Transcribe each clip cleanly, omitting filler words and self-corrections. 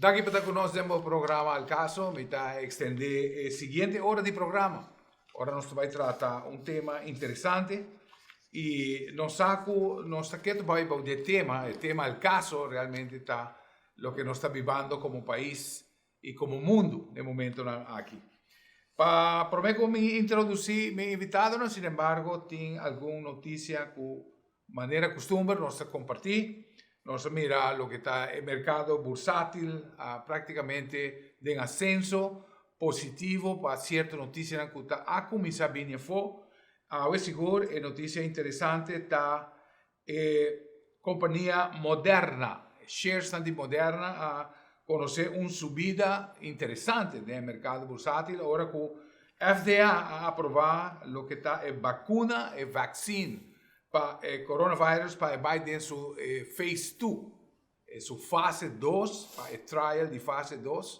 Danki pa ta ku nos den bo programa Al Caso. Mi ta ekstendé e siguiente ora di programa, ora nos ta bai trata un tema interesante i nos sa ku nos ta ketu bai bou di e tema, e tema Al Caso realmente ta loke nos ta bibando komo pais i komo mundu den momentonan aki. Pa promé ku mi introdusí mi invitadonan, sinembargo, tin algun notisia ku manera kustumber nos ta kompartí. Nos a mira loke ta e merkado bursátil a práktikamente den asenso positivo pa sierto notisianan ku ta a kuminsá bini afó. Awe sigur e notisia interesante ta E kompania Moderna, e sharesnan di Moderna a konosé un subida interesante den e merkado bursátil ora ku FDA a aprobá loke ta e bakuna, e vaccine, pa e coronavirus pa e bai den su phase two, su fase dos, pa e trial di fase dos,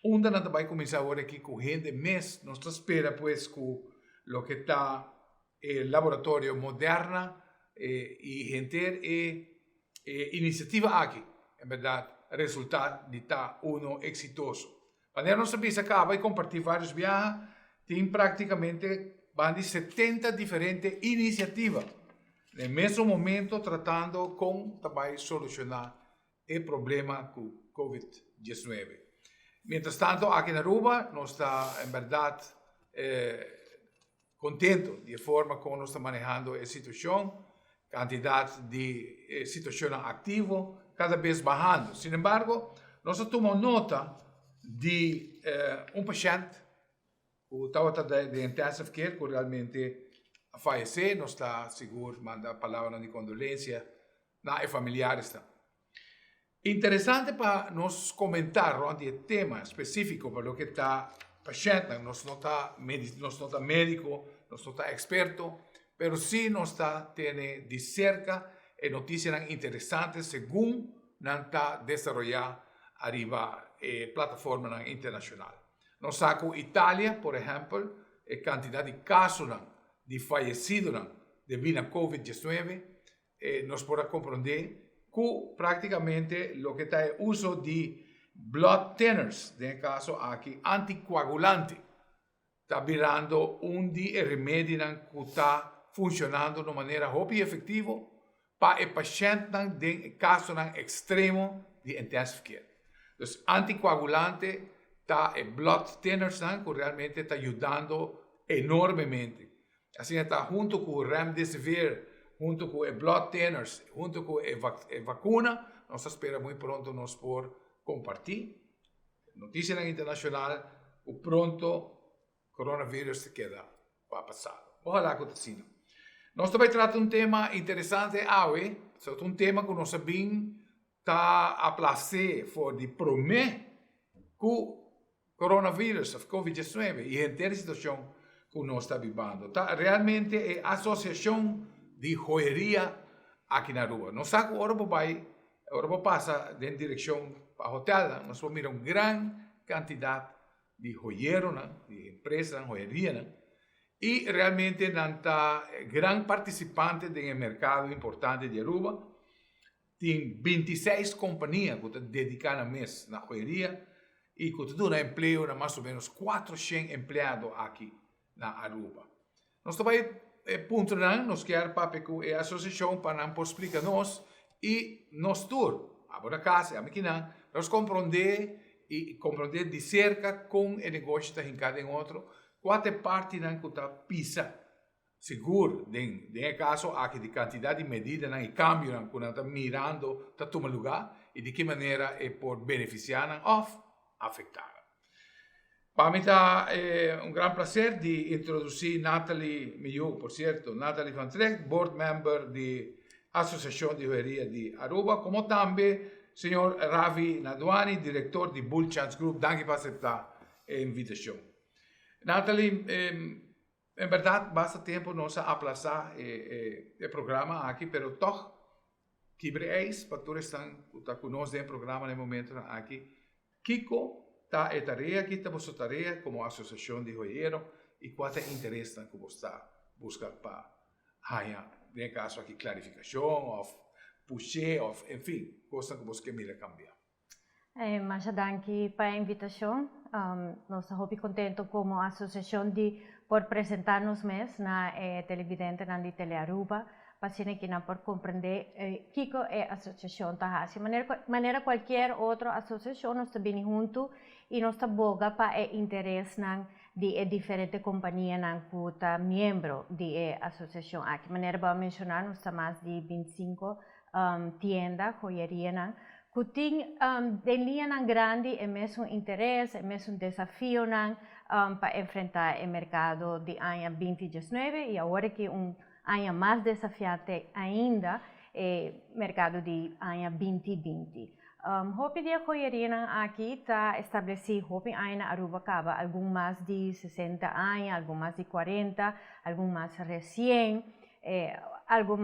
unda nan ta bai kuminsá awor aki ku hende mes. Nos ta spera pues ku loke ta e laboratorio Moderna i henter e inisiativa aki en berdad resulta di ta uno eksitoso. Manera nos a bisa kaba i kompartí vários biaha, tin praktikamente banda di 70 diferente inisiativa den mesun momento tratando kon ta bai solushoná e problema ku Covid 19. Mientras tanto aki na Aruba nos ta en berdad Contento di e forma con nos ta manehando e situacion, cantidad di situacionnan activo cada bes bahando. Sin embargo, nos a tuma nota di un pashent cu tabata den intensive care cu realmente a fayece. Nos ta sigur manda palabranan di condolencia na e familiaresnan. Interesante pa nos komentá rònt di e tema spesífiko pa loke ta pashèntnan. Nos no ta nos no ta médiko, nos no ta eksperto, pero sí nos ta tene di serka e notisianan interesante segun nan ta desaroyá ariba e plataformanan internashonal. Nos sa ku Italia, por ehèmpel, e kantidat di kasonan di fayesidonan debí na Covid 19 nos por a komprondé ku práktikamente loke ta e uso di blood thinners, den e kaso aki antikoagulante, ta birando un di e remedinan ku ta funshonando na un manera hopi efektivo pa e pashèntnan den e kasonan ekstremo di intensive care. Dus antikoagulante ta e blood thinnersnan ku realmente ta yudando enormemente. Asina ta hunto ku Remdesivir, hunto ku e blood thinners, hunto ku e vakuna, nos ta spera muy pronto nos por kompartí notisianan internashonal ku pronto coronavirus ta keda pa pasado. Ojalá ku ta asina. Nos ta bai trata un tema interesante awe, ta un tema ku nos a bin ta aplas'é for di promé ku Coronavirus of Covid 19 y henter e situacion cu nos ta bibando ta realmente e asociacion di joyeria aki na Aruba. Nos sa cu ora bo bay, ora bo pasa den direccion pa hotelnan, nos por mira un gran cantidad di joyeronan, di empresanan, joyerianan y realmente nan ta gran participante den e mercado importante di Aruba. Tin 26 kompania ku ta dediká nan mes na joyeria i ku ta duna empleo na mas o ménos 400 empleado aki na Aruba. Nos ta bai e puntonan, nos kier papia ku e asosiashon pa nan por splika nos i nos tur, abo na kas i ami kinan, nos komprondé i komprondé di serka kon e negoshi ta hinká den otro, kua ta e partinan ku ta pisa. Sigur, den den e kaso aki di kantidat di medidanan i kambionan ku nan ta mirando ta tuma lugá i di ki manera e por benefisiá nan òf afektá nan. Pa mi ta un gran plaser di introdusí Nathalie, mi yu por sierto, Nathalie van Trigt, board member di Asosiashon di Joyeria di Aruba, komo tambe señor Ravi Nadwani, direktor di Bulchand's Group. Danki pa aseptá e invitashon. Nathalie, En berdad basta tempo nos a aplasa e programa aki pero tog kibra e ijs pa tur esnan cu ta cu nos den e programa na e momentonan aki kico ta e tarea ki ta boso tarea como asociacion di joyero y cua ta e interesnan cu bos ta busca pa haña den e caso aki clarificacion of pushe of en fin cosnan cu bos ke mira cambia. Masha danki pa e invitacion. Nos ta hopi contento como asociacion di por presenta nos mes na e televidentenan di Telearuba pa asina ki nan por comprende kico e asociacion ta haci. Manera cualkier otro asociacion nos ta bini hunto y nos ta boga pa e interesnan di e diferente companianan cu ta miembro di e asociacion aki. Manera bo a menciona nos ta mas di 25 tienda, joyerianan, cu tin den liñanan grandi e mesun interes, e mesun desafionan pa enfrenta e mercado di aña 2019 y awor aki un aña mas desafiante ainda, e mercado di aña 2020. Hopi di e joyerianan aki ta estableci hopi aña na Aruba caba, algun mas di 60 aña, algun mas di 40, algun mas recien. Algo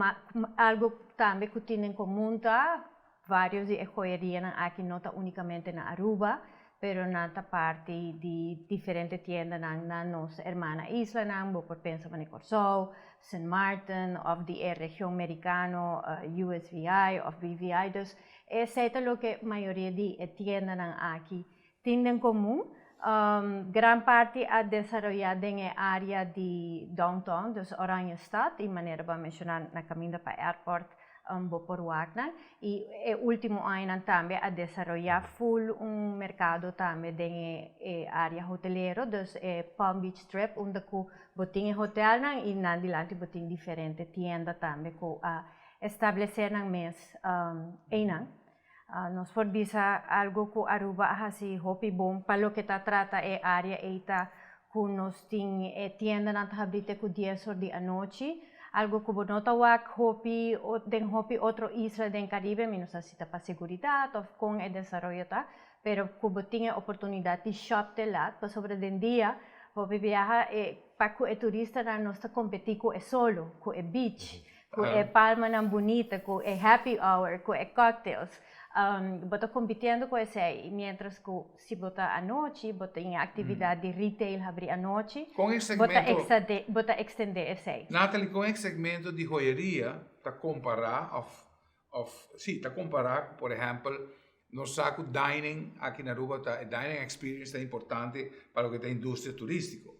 tambe cu tin en comun ta varios di e joyerianan aki no ta unicamente na Aruba, pero nan ta parti di diferente tiendanan na nos hermana islanan, bo por pensa manera Kòrsou, Sint Maarten of di e region Mericano, USVI of BVI. Dus esei ta loke mayoria di e tiendanan aki tin den comun. Gran parti a desaroya den e area di downtown, dus Oranjestad, y manera bo a menciona na caminda pa airport bo por wak nan. Y e ultimo añanan tambe a desaroya full un mercado tambe den e area hotelero, dus e Palm Beach Strip unda cu bo tin e hotelnan y nan dilanti bo tin diferente tienda tambe cu a establece nan mes eynan. Nos por bisa algo cu Aruba a haci hopi bon pa loke ta trata e area ey ta cu nos tin e tiendanan ta habri te cu 10 or di anochi, algo cu bo no ta wak hopi den hopi otro isla den Caribe. Mi no sa si ta pa seguridad of con e desaroyo ta, pero cu bo tin e oportunidad di shop te lat, pasobra den dia hopi biaha e pa cu e turistanan nos ta competi cu e solo, cu e beach, cu e palmanan bunita, cu e happy hour, cu e cocktails. Bo ta compitiendo cu esey, mientras cu si bo ta anochi, bo tin actividad di retail habri anochi, Con e bo ta segmento bo ta extende esey. Natalie, con e segmento di joyeria ta compara of si, ta compara cu, por ehempel, nos sa cu dining aki na Aruba ta, e dining experience ta importante pa loke ta industria turistico.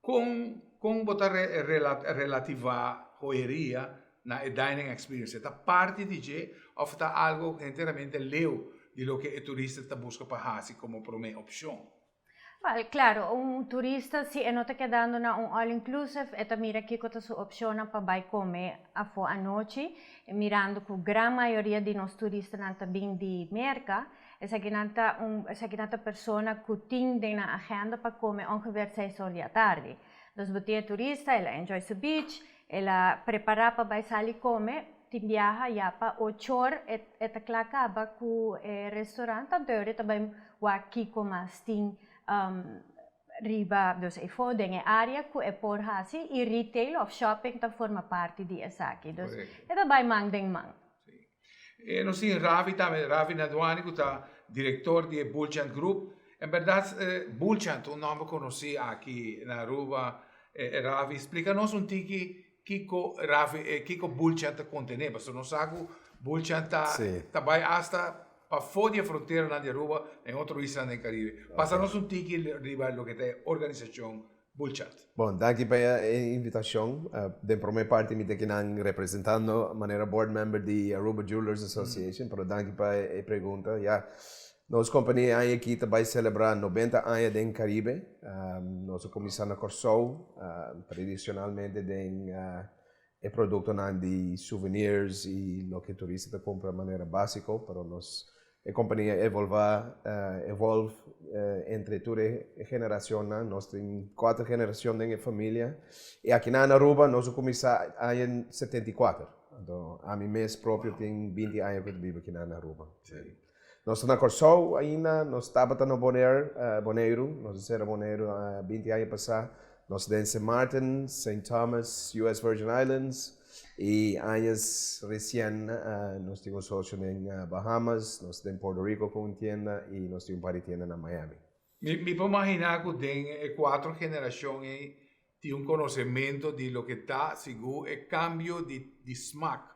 Con bo ta relativa joyeria na e dining experience? Ta parti di dje of ta algo enteramente leu di loke e turista ta busca pa haci como prome opcion? Wel, claro, un turista si e no ta kedando na un all inclusive, e ta mira kico ta su opcionnan pa bay come afo anochi, mirando cu gran mayoria di nos turistanan ta bin di Merca. Esakinan ta un esakinan ta persona cu tin den nan agenda pa come ongeveer 6 or di atardi. Dus bo tin e turista, el a enjoy su beach, el a prepara pa bay sali come, tin biaha ya pa 8 or e ta cla caba cu e restaurant, tanto e ta bay wak kico mas tin riba, dus eyfo den e area cu e por haci y retail of shopping ta forma parti di esaki. Dus e ta bay man den man. E nos tin Ravi tambe, Ravi Nadwani cu ta director di e Bulchand Group. En berdad Bulchand ta un nomber conoci aki na Aruba. Ravi, splica nos un tiki kico Ravi, kico Bulchand ta contene, pasobra nos sa cu Bulchand ta ta bay hasta pafo di e fronteranan di Aruba na e otro islanan den Caribe. Pasa nos un tiki riba loke ta e organisacion Bulchand. Bon, danki pa e invitacion. Den prome parti mi ta kinan representando manera board member di Aruba Jewelers Association, pero danki pa e pregunta. Ya, nos compania e aña aki ta bay celebra 90 aña den Caribe. Nos a cuminsa na Corsou, tradicionalmente den e productonan di souvenirs y loke turista ta cumpra manera basico, pero nos e compania evolva, evolve entre tur e generacionnan. Nos tin cuater generacion den e familia y akinan na Aruba nos a cuminsa aña 74. Anto ami mes propio tin 20 aña cu ta biba akinan na Aruba. Nos ta na Kòrsou ainda, nos tabata na Bonaire, Boneiru, nos a sera Boneiru 20 aña pasá. Nos ta den Sint Maarten, Saint Thomas, US Virgin Islands i añas resien nos tin un sosio den Bahamas, nos ta den Puerto Rico ku un tienda i nos tin un par di tienda na Miami. Mi por maginá ku den e kuatro generashon ei tin un konosementu di loke ta sigur e kambio di smak.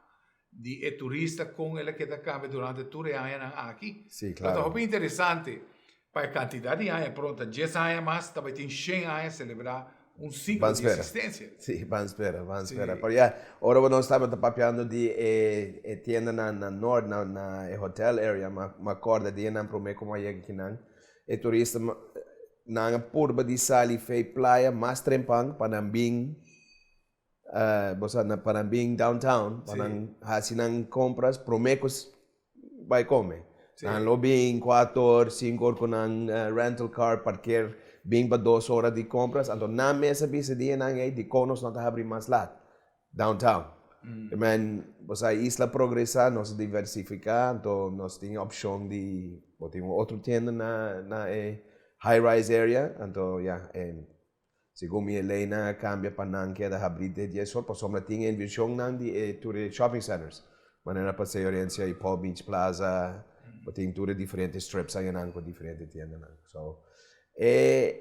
di e turista kon el a keda kambia durante tur e añanan aki. Sí, Lo ta claro. hopi interesante pa e kantidat di aña pronto ta dies aña mas ta bai tin shen aña selebrá un siglo Ban di spera. existencia. Sí, ban spera, ban spera. Sí. Pero ya, ora bo nos tabata papiando di e e tiendanan na Noord, na na e hotel area, m'a m'a corda dianan prome como a yega kinan, e turista nan a purba di sali fei playa mas trempan pa nan bin Bo sa na pa nan bin downtown pa nan hasi nan compras prome ku bai come. Nan lo bin kuater or sinku or ku nan rental car parker bin pa dos ora di compras anto nan mes a bisa di nan ey dikon nos no ta habri mas lat downtown. Men bo sa e isla progresa nos a diversifica anto nos tin opcion di bo tin un otro tienda na na e high rise area anto ya e Segun mi e leynan a cambia pa nan keda habri te dies or pasobra tin e inversionnan di e tur e shopping centers manera Paseo Herencia y Paul Beach Plaza bo tin tur e diferente strips añanan cu diferente tiendanan so e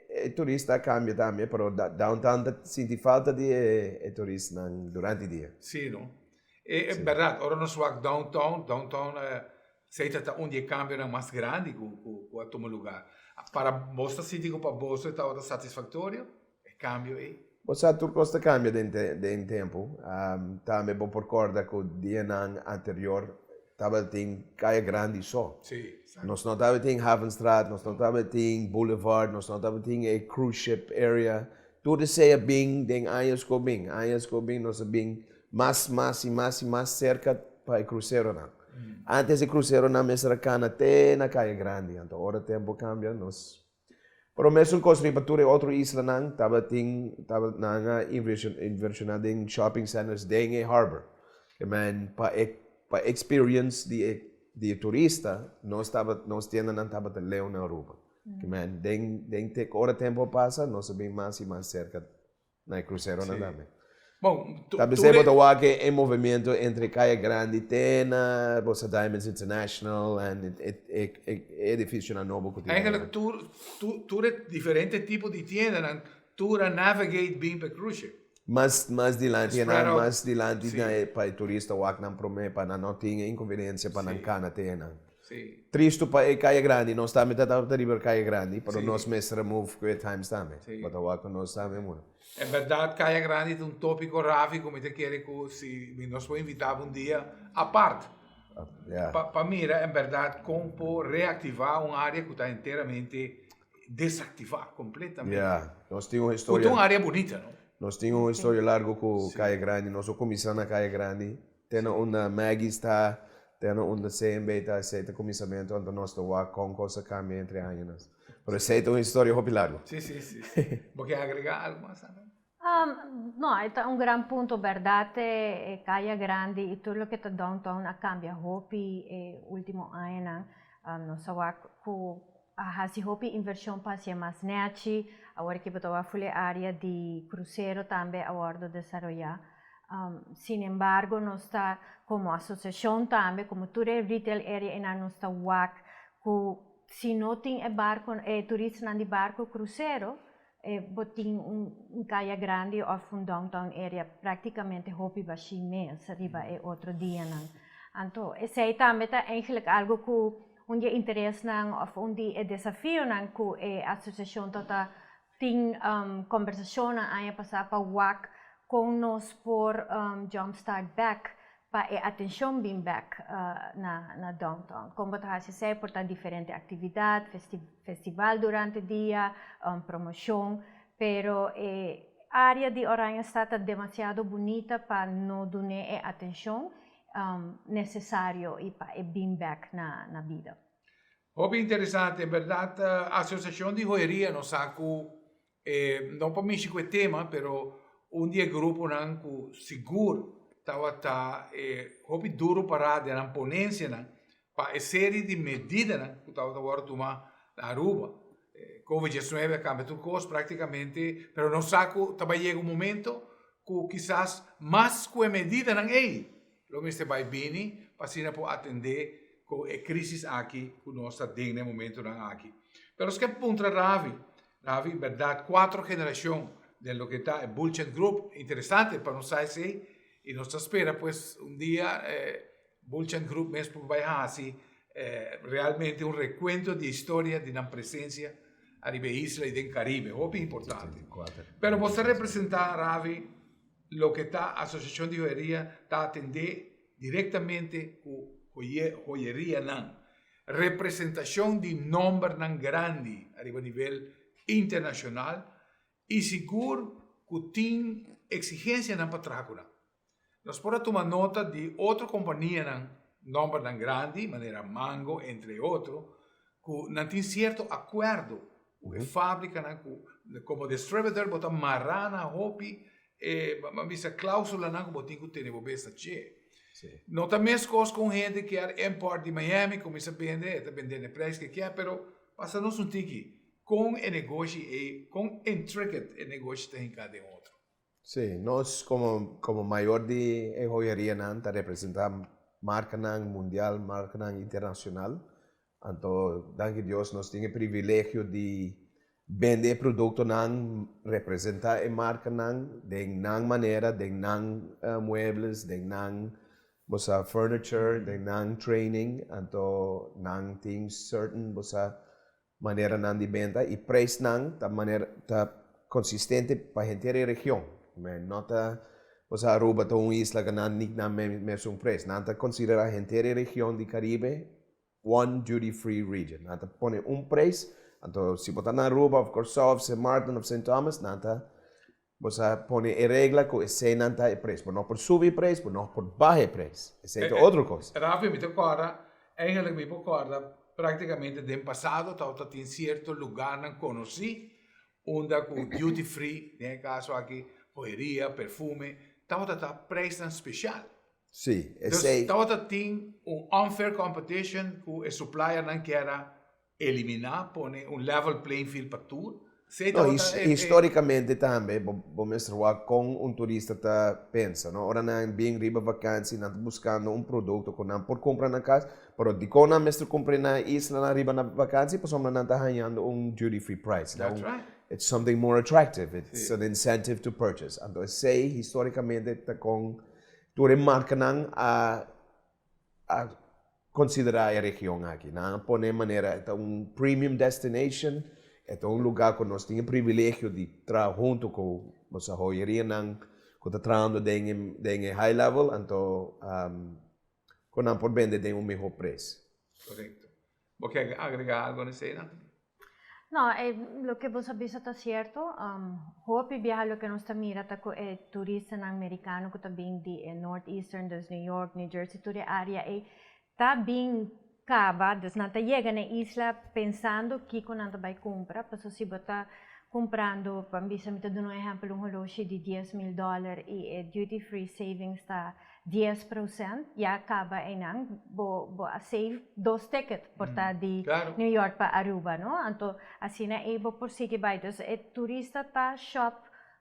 e turista a cambia tambe pero downtown ta sinti falta di e turistanan durante dia. Si no e berdad ora nos wak downtown downtown Esei ta ta un di e kambionan mas grandi ku ku a tuma lugá. Para bos ta sinti ku pa boso e tabata satisfaktorio e kambio ei? Bo sa tur kos ta kambia den den tempu. Tambe bo por kòrda ku dianan anterior tabatin kaya grandi so. Sí, exacto. Nos no tabatin Havenstraat, nos no tabatin Boulevard, nos no tabatin e cruise ship area. Tur esei a bin den años ku a bin. Años ku a bin nos a bin mas, mas i mas i mas serka pa e kruseronan. Antes e kruseronan mester a kana te na Kaya Grandi, anto ora tempu kambia nos Pero mesun kos riba tur e otro islanan tabatin taba nan a inversiona den shopping centers den e harbor. Ke men pa e pa experience di e di e turista nos taba nos tiendanan tabata leu na Aruba. Ke men den den te ora tempu a pasa nos a bin mas i mas serka Na e cruceronan tambe. Bon, Ta bisey bo ta wak e movimiento entre Caya Grandi te na Bosa Diamonds International en e edificionan nobo cu tin ahí. Eigenlijk tur, tur e diferente tipo di tiendanan tur a navigate bin pa e cruise ship. Mas, mas dilanti nan, mas dilanti na e, pa e turista wak nan prome pa nan no tin e inconveniencia pa nan cana te nan. Sí. Tristo pa e Caya Grandi, nos tambe ta tabata riba e Caya Grandi, pero nos mester a move cu e times tambe. Sí. Bo ta wak cu nos tambe move. En berdad Caya Grandi ta un topico Rafi cu mi ta kere cu si mi nos por invita bo un dia apart. Ja. Pa pa mira en berdad con por reactiva un area cu ta enteramente desactiva completamente. Ja, nos tin un Cu historia. ta un area bunita, no? Nos tin un historia largo cu Caya Grandi, nos a cuminsa na Caya Grandi. Te na unda Maggie's ta, te na unda CMB ta, esei ta kuminsamentu, anto nos ta wak kon kos a kambia entre añanan. Pero esei ta un historia hopi largu. Sí, sí, sí, sí. Bo ke agregá algu mas, Ana? No, e ta un gran punto, bèrdat e Kaya Grandi i tur loke ta downtown a kambia hopi e último añanan. Nos a wak ku a hasi hopi invershon pa hasié mas nèchi, awor ki bo ta wak ful e área di krusero tambe a wòrdu desaroyá. Sin embargo nos ta komo asosiashon tambe, komo tur e retail area einan nos ta wak ku si no tin e barko e turistanan di barko krusero bo tin un kaya grandi òf un downtown area praktikamente hopi bashí mes riba e otro dianan. Anto esei tambe ta eigenlijk algu ku un di e interesnan òf un di e desafionan ku e asosiashon ta ta tin kombersashonnan aña pasá pa wak kon nos por jump start bèk pa e atenshon bin bèk na na downtown. Kon bo ta hasi esei por ta diferente aktividat, festival durante dia, promoshon, pero e área di Oranjestad ta demasiado bunita pa no dun'é e atenshon nesesario i pa e bin bèk na na bida. Hopi interesante, en berdad Asociacion di Joyeria nos sa cu no pa mishi cu e tema pero un di e gruponan cu sigur tabata hopi duro para den nan ponencianan pa e serie di medidanan cu tabata wordo tuma na Aruba. Covid diesnuebe a cambia tur cos practicamente pero nos sa cu ta bay yega un momento cu kisas mas cu e medidanan ey Lo mester bai bini pa asina por atendé ku e krísis aki ku nos ta den na e momentunan aki. Pero nos ke puntra Ravi, Ravi, bèrdat kuatro generashon den loke ta e Bulchand Group, interesante pa nos sa esei. Y nos ta spera pues un dia Bulchand Group mes por bay haci realmente un recuento di historia di nan presencia ariba e isla y den Caribe. Hopi importante. Pero bo ta representa, Ravi, loke ta Asociacion di Joyeria ta atende directamente cu joyerianan. Representacion di nombernan grandi ariba nivel internacional y sigur cu tin exigencianan pa traha cu nan. Nos por a tuma nota di otro companianan, nombernan grandi manera Mango entre otro, cu nan tin cierto acuerdo cu e fabricanan cu como distributor bo ta mara na hopi e ban bisa clausulanan cu bo tin cu tene bo bes na dje. No ta mescos cu un hende kier import di Miami cuminsa bende, e ta bende na e prijs cu e kier, pero pasa nos un tiki con e negoshi ey, con intricate e negoshi ta hinca den otro. Sí, nos como como mayor di e joyerianan ta representa marcanan mundial, marcanan internacional. Anto danki Dios nos tin e privilegio di bende e productonan, representa e marcanan den nan manera, den nan muebles, den nan bo sa furniture, den nan training. Anto nan tin certain bo sa Maneranan di benta y prijsnan ta manera ta consistente pa henter e region. Men no ta osea Aruba ta un isla cu nan nik nan mesun prijs. Nan ta considera henter e region di Caribe one duty free region. Nan ta pone un prijs, anto si bo ta na Aruba of Corsou of Sint Maarten of Sint Thomas nan ta Bo sa pone e regla ku eseinan ta e prijs. Bo no por subi e prijs, bo no por baha e prijs. Esei ta otro kos. Rafi, mi ta kòrda, eigenlijk mi por kòrda práktikamente den pasado tabata tin sierto lugarnan konosí unda ku duty free, den e kaso aki joyeria, perfume, tabata ta prijsnan speshal. Sí, esei. Dus tabata tin un unfair competition ku e suppliernan kier a Eliminá, pone un level playing field pa tur. Esei No, tabata e. históricamente tambe bo bo mester wak kon un turista ta pensa, no? Ora nan bin riba vakansi nan ta buskando un produkto ku nan por kumpra na kas, pero dikon nan mester kumpra na islanan riba na vakansi? Pasobra nan ta hañando un duty free price. That's right. It's something more attractive, it's an incentive to purchase. Anto esei históricamente ta kon tur e markanan a a Considera e region aki. Nan a pone manera e ta un premium destination, e ta un lugar cu nos tin e privilegio di traha hunto cu nos joyerianan cu ta trahando den e den e high level, anto cu nan por bende den un miho prijs. Correcto. Bo kier agrega algo na esey nan? No, e loke bo sa bisa ta cierto. Hopi biaha loke nos ta mira ta cu e turistanan mericano cu ta bin di e Northeastern, dus New York, New Jersey, tur e area ey, ta bin caba, dus nan ta yega na e isla pensando kico nan ta bay cumpra, pasobra si bo ta cumprando, pa bisa mi ta duna un ehempel, un holoshi di 10,000 dollar y e duty free savings ta 10% ya caba eynan bo bo a save dos ticket por ta di New York pa Aruba no anto asina ey bo por sigui bay dus e turista ta shop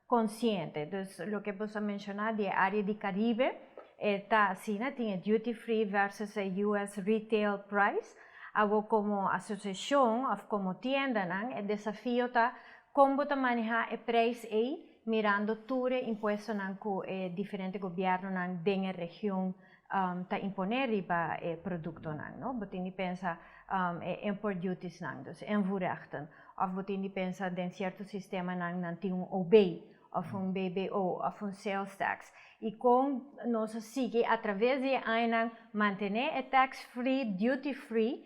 consciente dus loke bo sa menciona di e area di Caribe e ta asina tin e duty free versus e US retail price awo como asociacion of como tiendanan e desafio ta con bo ta maneha e prijs ey mirando tur e impuestonan ku e diferente gobièrnunan den e region ta imponé riba e produktonan, no? Bo tin di pensa e import dutiesnan, dus invoerrechten, òf bo tin di pensa den sierto sistemanan nan tin un OB òf un BBO òf un sales tax. I kon nos a sigui atraves di e añanan mantené e tax free, duty free,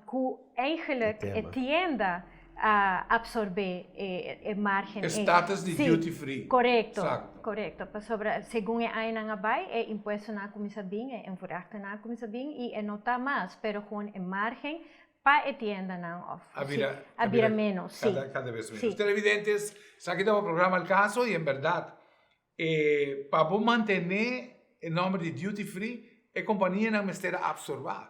ku eigenlijk e tienda a absorbé e margen ei. E status di duty free. Korekto, korekto. Pasobra segun e añanan a bai, e impuestonan a kuminsá bin, e invoerrechten a kuminsá bin i e no ta mas, pero gewoon e margen pa e tiendanan òf a bira ménos. Sí. Kada bes ménos. Televidentes, esaki ta bo programa Al Caso i en bèrdat E pa bo mantené e nòmber di duty free, e kompanianan mester a apsorbá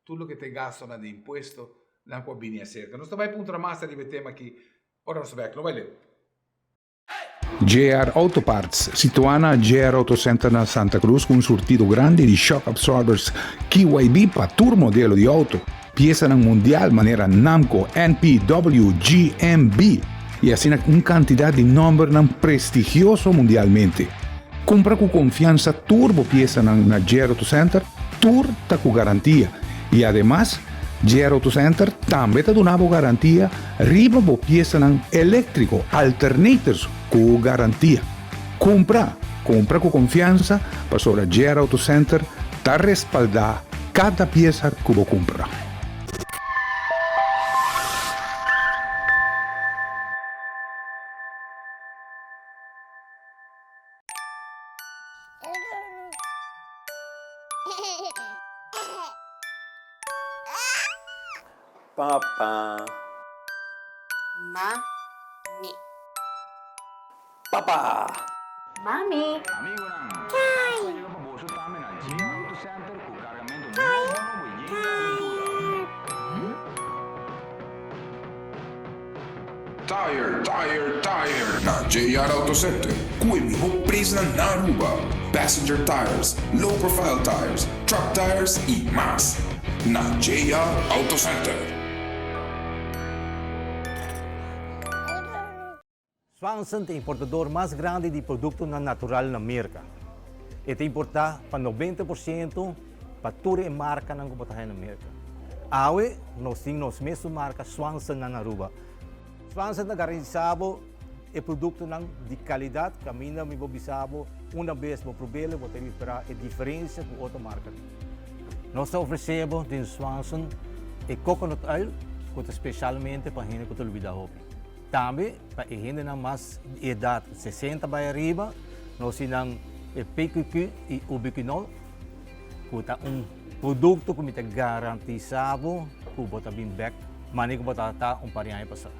tur loke ta e gastonan di impuesto nan ku a bini aserka. Nos ta bai puntra mas ariba e tema aki ora nos ta bèk. No bai leu. JR Auto Parts, situá na JR Auto Center na Santa Cruz ku un surtido grandi di shock absorbers KYB pa tur modelo di auto. Piesanan mundial manera Namco, NP, W, G, M, B y asina un cantidad di nombernan prestigioso mundialmente. Kumpra ku konfiansa tur bo piesanan na JR Auto Center, tur ta ku garantia. I ademas, JR Auto Center tambe ta duna bo garantia riba bo piesanan eléktriko, alternators ku garantia. Kumpra, kumpra ku konfiansa pasobra JR Auto Center ta respaldá kada piesa ku bo kumpra. Papa. Mami. Papa. Mami. Tire, tire, tire na JR Auto Center cu e miho prijsnan na Aruba. Passenger tires, low profile tires, truck tires y mas. Na JR Auto Center. Swanson ta e importador mas grandi di productonan natural na Merca. E ta importa pa 90% pa tur e marcanan cu bo ta haya na Merca. Awe nos tin nos mesun marca Swanson na Aruba. Swanson ta garantisa bo e productonan di calidad caminda mi bo bisa bo una bes bo probele bo ta ripara e diferencia cu otro marcanan. Nos ta ofrece bo den Swanson e coconut oil cu ta specialmente pa hende cu ta lubida hopi. Tambe pa e hendenan mas di edat 60 bai ariba nos tin nan e PQQ y Ubiquinol ku ta un produkto ku mi ta garantisa bo ku bo ta bin bek manera ku bo tabata un par di aña pasá.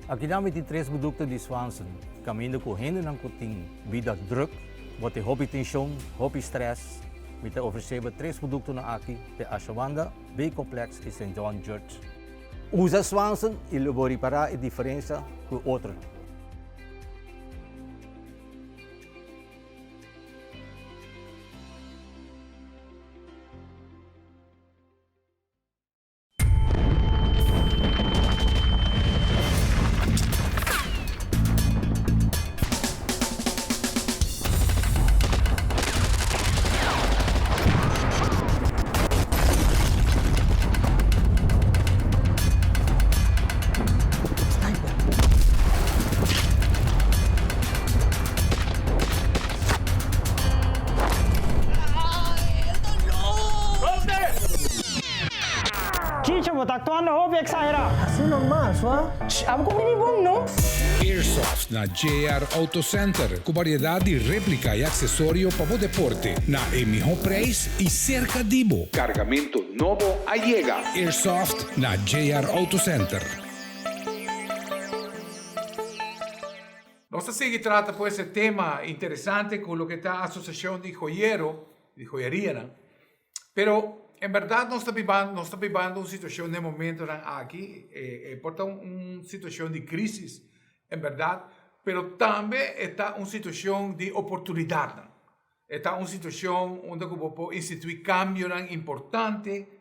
Akinan mi tin tres produkto di Swanson kaminda ku hendenan ku tin bida druk, bo tin hopi tenshon, hopi strès, mi ta ofresé bo tres produktonan aki te Ashawanda, B-Complex i Saint John Church. Usa Swanson i lo bo ripará e diferensia ku otronan. Chicho, bo ta actuando hopi exagerá. Así normal, swa. Shh, abo cu bini bon, no? Airsoft na JR Auto Center cu variedad di replica y accesorio pa bo deporte na e miho prijs y cerca di bo. Cargamento nobo a yega! Airsoft na JR Auto Center. Nos ta sigui trata pues e tema interesante cu loke ta Asociacion di Joyero, di joyerianan. Pero en berdad nos ta bibando, nos ta bibando un situacion den momentonan aki, e por ta un situacion di crisis en berdad, pero tambe e ta un situacion di oportunidadnan. E ta un situacion unda cu bo por institui cambionan importante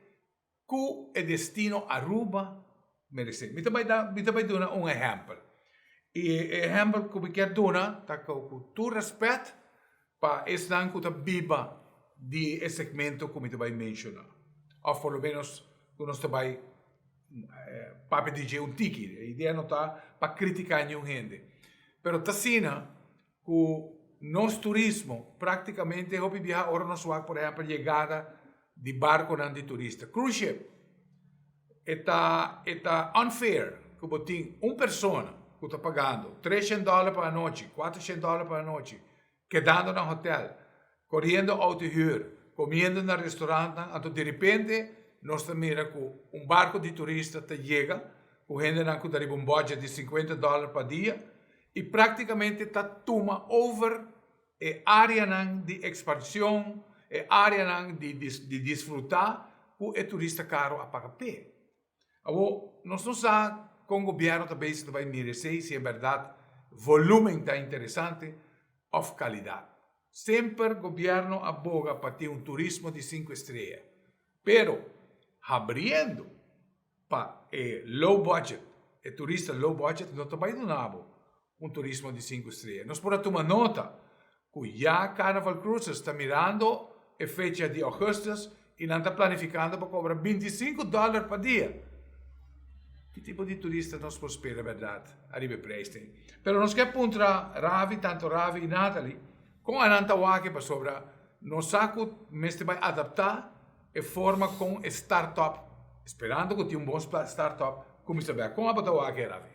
Ku e destino Aruba meresé. Mi ta bai da, mi ta bai duna un ehèmpel. I e ehèmpel ku mi kier duna ta ku ku tur rèspèt pa esnan ku ta biba di e segmento ku mi ta bai menshoná. Òf por lo ménos ku nos ta bai papia di dje un tiki. E idea no ta pa kritiká niun hende. Pero ta asina ku nos turismo práktikamente hopi biaha ora nos wak por ehèmpel yegada di barconan di turista. Cruise ship e ta e ta unfair cu bo tin un persona cu ta pagando treshen dollar pa anochi, cuatroshen dollar pa anochi, kedando na hotel, coriendo auto huur, comiendo na restaurantnan, anto direpente nos ta mira cu un barco di turista ta yega cu hendenan cu ta riba un budget di cincuenta dollar pa dia y practicamente ta tuma over E áreanan di ekspanshon, e áreanan di di disfrutá ku e turista karu a paga p'e. Awor, nos no sa kon gobièrnu ta bezig ta bai mira esei, si en bèrdat volúmen ta interesante òf kalidat. Semper gobièrnu a boga pa tin un turismo di sinku estrea, pero habriendo pa e low budget, e turista low budget no ta bai duna bo un turismo di sinku strea. Nos por a tuma nota. ku ya Carnival Cruises ta mirando e fecha di augustus i nan ta planifikando pa kobra 25 dòler pa dia. Ki tipo di turista nos por spera bèrdat ariba e preis ei? Pero nos ke puntra Ravi, tanto Ravi i Natalie, kon anan ta wak pasobra nos sa ku mester bai adaptá e forma kon e startup, sperando ku tin un bon startup, kuminsá bèk. Kon abo ta wak, Ravi?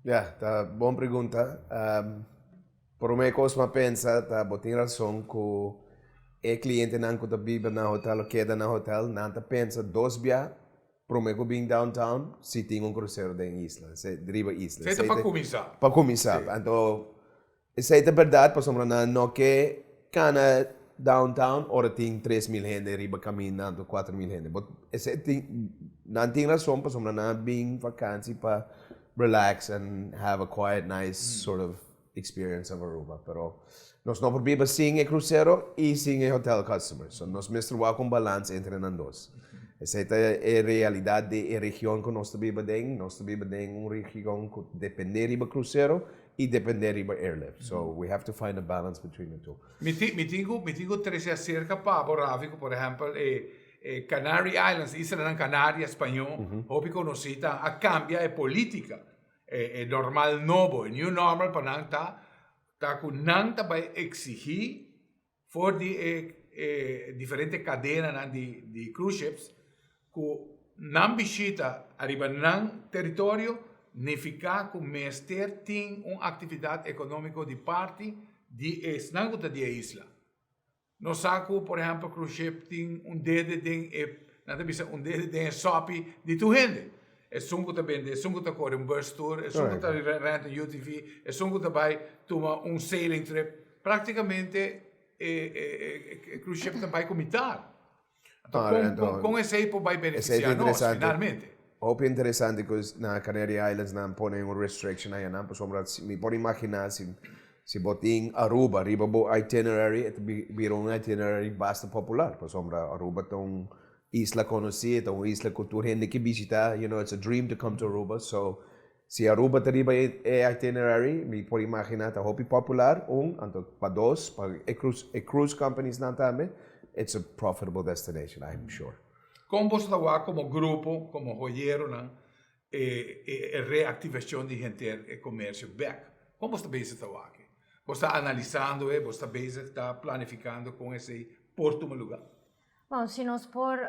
Ya, ta bon pregunta. Prome kos m'a pensa ta bo tin rason ku e klientenan ku ta biba na hotel o keda na hotel nan ta pensa dos bia prome ku bin downtown si tin un krusero den isla, riba isla. Esei ta pa kuminsá. Pa kuminsá. Anto esei ta bèrdat pasobra nan no ke kana downtown ora tin 3000 hende riba kaminda anto 4000 hende. Bo esei tin nan tin rason pasobra nan a bin vakansi pa relax and have a quiet nice sort of experience of Aruba. Pero nos no por biba sin e crucero y sin e hotel customers. So nos mester wak un balans entre nan dos. Esei ta e realidad di e region cu nos ta biba den. Nos ta biba den un region cu depende riba crucero y depende riba airlift. So we have to find a balance between the two. Mi tin mi tin cu mi tin cu trece acerca pa bo Ravi cu por ehempel e e Canary Islands, islanan Canaria spañó, hopi conoci ta a cambia e politica. E e normal nobo, e new normal pa nan ta ta cu nan ta bay exigi for di e e diferente cadenanan di di cruise ships cu nan bishita ariba nan teritorio nifica cu mester tin un actividad economico di parti di esnan cu ta di e isla. Nos sa cu por ehempel cruise ship tin un dede den e, nan ta bisa un dede den e sopi di tur hende. Esun cu ta bende, esun cu ta core un bus tour, esun cu ta rent un UTV, esun cu ta bay tuma un sailing trip. Practicamente e cruise ship ta bay cu mitar. Anto con esey por bay beneficia nos finalmente? Hopi interesante cu na Canary Islands nan pone un restriction ayanan pasobra mi por imagina si si bo tin Aruba riba bo itinerary e ta bira un itinerary basta popular pasobra Aruba ta un isla conoci e ta un isla cu tur hende ke bishita, you know, it's a dream to come to Aruba, so si Aruba ta riba e itinerary mi por imagina ta hopi popular un anto pa dos pa e cruise e cruise companies nan tambe it's a profitable destination I'm sure. Kon boso ta wak komo grupo, komo hoyeronan, e e reaktivashon di henter e komersio bèk? Kon boso ta bezig ta wak e? Boso ta analisando e? Boso ta bezig ta planifikando kon esei por tuma lugá? Bon, si nos por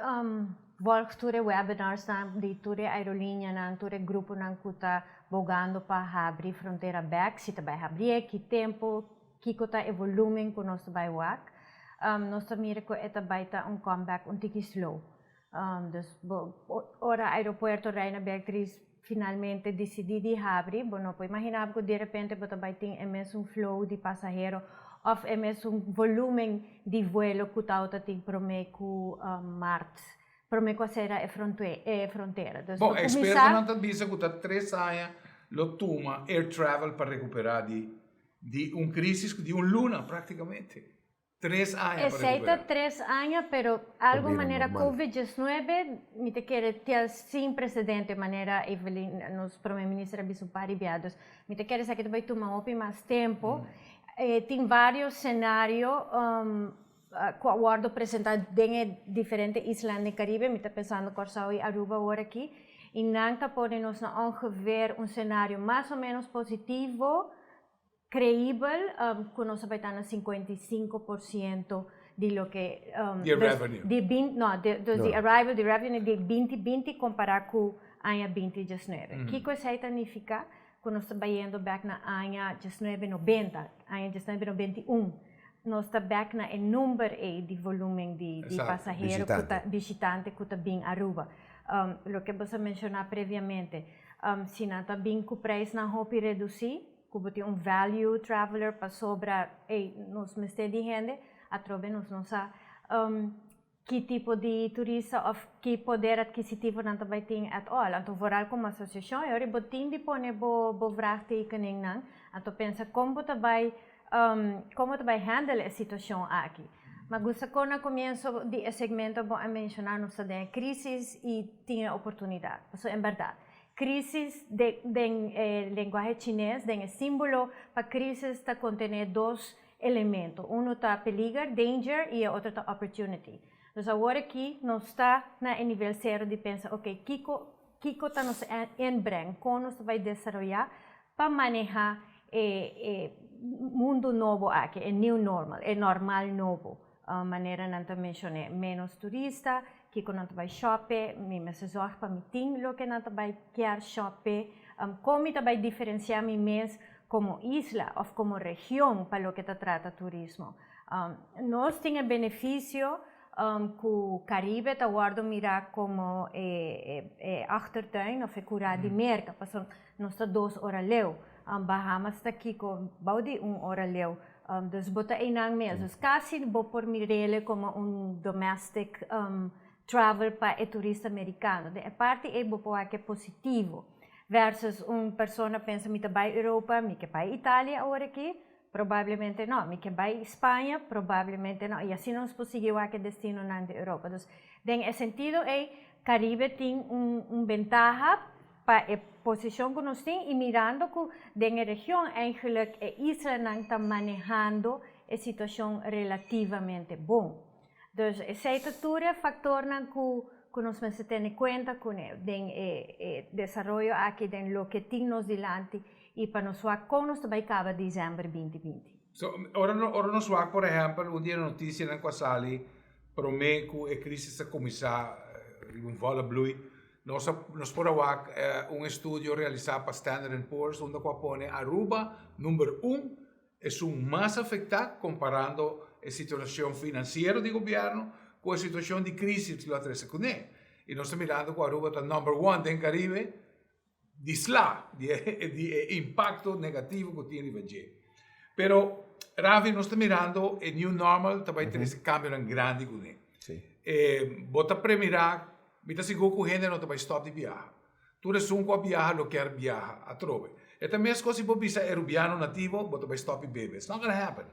volg tur e webinarsnan di tur e aerolinianan, tur e gruponan ku ta bogando pa habri frontera bèk, si ta bai habrié, ki tempu, kiko ta e volumen ku nos ta bai wak, nos ta mira ku e ta bai ta un comeback un tiki slow. Dus bo ora aeropuerto Reina Beatriz finalmente disidí di habri, bo no por imaginá bo ku direpente bo ta bai tin e mesun flow di pasahero òf e mesun volúmen di vuelo ku tabata tin promé ku mart, promé ku a sera e e frontera. Dus pa kuminsá. Bon, ekspertonan ta bisa ku ta tres aña lo tuma air travel pa rekuperá di di un krísis di un luna práktikamente. 3 aña pa Esei ta 3 aña, pero algo manera Covid 19 mi ta kere tia sin precedente manera Evelyn, nos prome minister a bisa un par di bia. Dus mi ta kere esaki ta bai tuma hopi mas tempo. Tin varios scenario cu a wordo presenta den e diferente islanan den Caribe, mi ta pensando Corsou y Aruba awor aki, y nan ta pone nos na ongeveer un scenario mas o menos positivo, Creibel cu nos a bay ta na 55% di loke Di e revenue. Di bin, no, di, dus di arrival, di revenue di 2020 compara cu aña 2019. Kico esey ta nifica? Cu nos ta bayendo bek na aña 1990, aña 1991. Nos ta bek na e number ey di volumen di, di pasahero cu ta, bishitante cu ta bin Aruba. Loke bo sa menciona previamente, si nan ta bin cu prijsnan hopi reduci, Ku bo tin un value traveler pasobra ey nos mester di hende, atrobe nos no sa ki tipo di turista of ki poder adkisitivo nan ta bai tin at all. Anto vooral komo asosiashon e ora bo tin di pone bo bo vraagtekeningnan, anto pensa kon bo ta bai kon bo ta bai handle e situashon aki. Ma gusta kon na komienso di e segmento bo a menshona nos ta den e krisis i tin e oportunidat. Pasobra en bèrdat Crisis den e lenguahe chines, den e simbolo pa crisis ta contene dos elemento. Uno ta peliger, danger, y e otro ta opportunity. Dus awor aki nos ta na e nivel cero di pensa, ok, kico kico ta nos inbreng, con nos ta bay desaroya pa maneha e e mundo nobo aki, e new normal, e normal nobo, manera nan ta mencione, menos turista, kico nan ta bay shoppe, mi mester zorg pa mi tin loke nan ta bay kier shoppe, con mi ta bay diferencia mi mes como isla of como region pa loke ta trata turismo. Nos tin e beneficio cu Caribe ta wordo mira como e achtertuin of e cura di Merca, pasobra nos ta dos ora leu. Bahamas ta kico bou di un ora leu. Dus bo ta einan mes. Dus casi bo por mir'ele como un domestic travel pa e turista Mericano. Den e parti ei bo por wak e positivo versus un persona pensa mi ta bai Europa, mi ke bai Italia awor aki, Probablemente no. Mi ke bai Spaña? Probablemente no. I asina nos por sigui wak e destinonan di Europa. Dus den e sentido ei Caribe tin un un bentaha pa e posishon ku nos tin i mirando ku den e region eigenlijk e islanan ta manehando e situashon relativamente bon. Dus esei ta tur e faktornan ku ku nos mester tene kuenta kuné den e e desaroyo aki den loke tin nos dilanti i pa nos wak kon nos ta bai kaba december 2020. So, ora ora nos wak por ehempel un di e notisianan ku a sali promé ku e krisis a kuminsá riba un vola blui, nos a nos por a wak un estudio realisá pa Standard and Poor's unda ku a pone Aruba number un esun mas afektá komparando e situashon finansiero di gobièrnu ku e situashon di krisis lo a trese kuné. I nos ta mirando ku Aruba ta number one den Karibe di sla di e impakto negativo ku tin riba dje. Pero Ravi nos ta mirando e new normal ta bai trese kambionan grandi kuné. Bo ta premirá, mi ta sigur ku hende no ta bai stòp di biaha. Tur esun ku a biaha lo kier biaha atrobe. E ta meskos si bo bisa e rubiano nativo bo ta bai stòp di bebe. It's not gonna happen.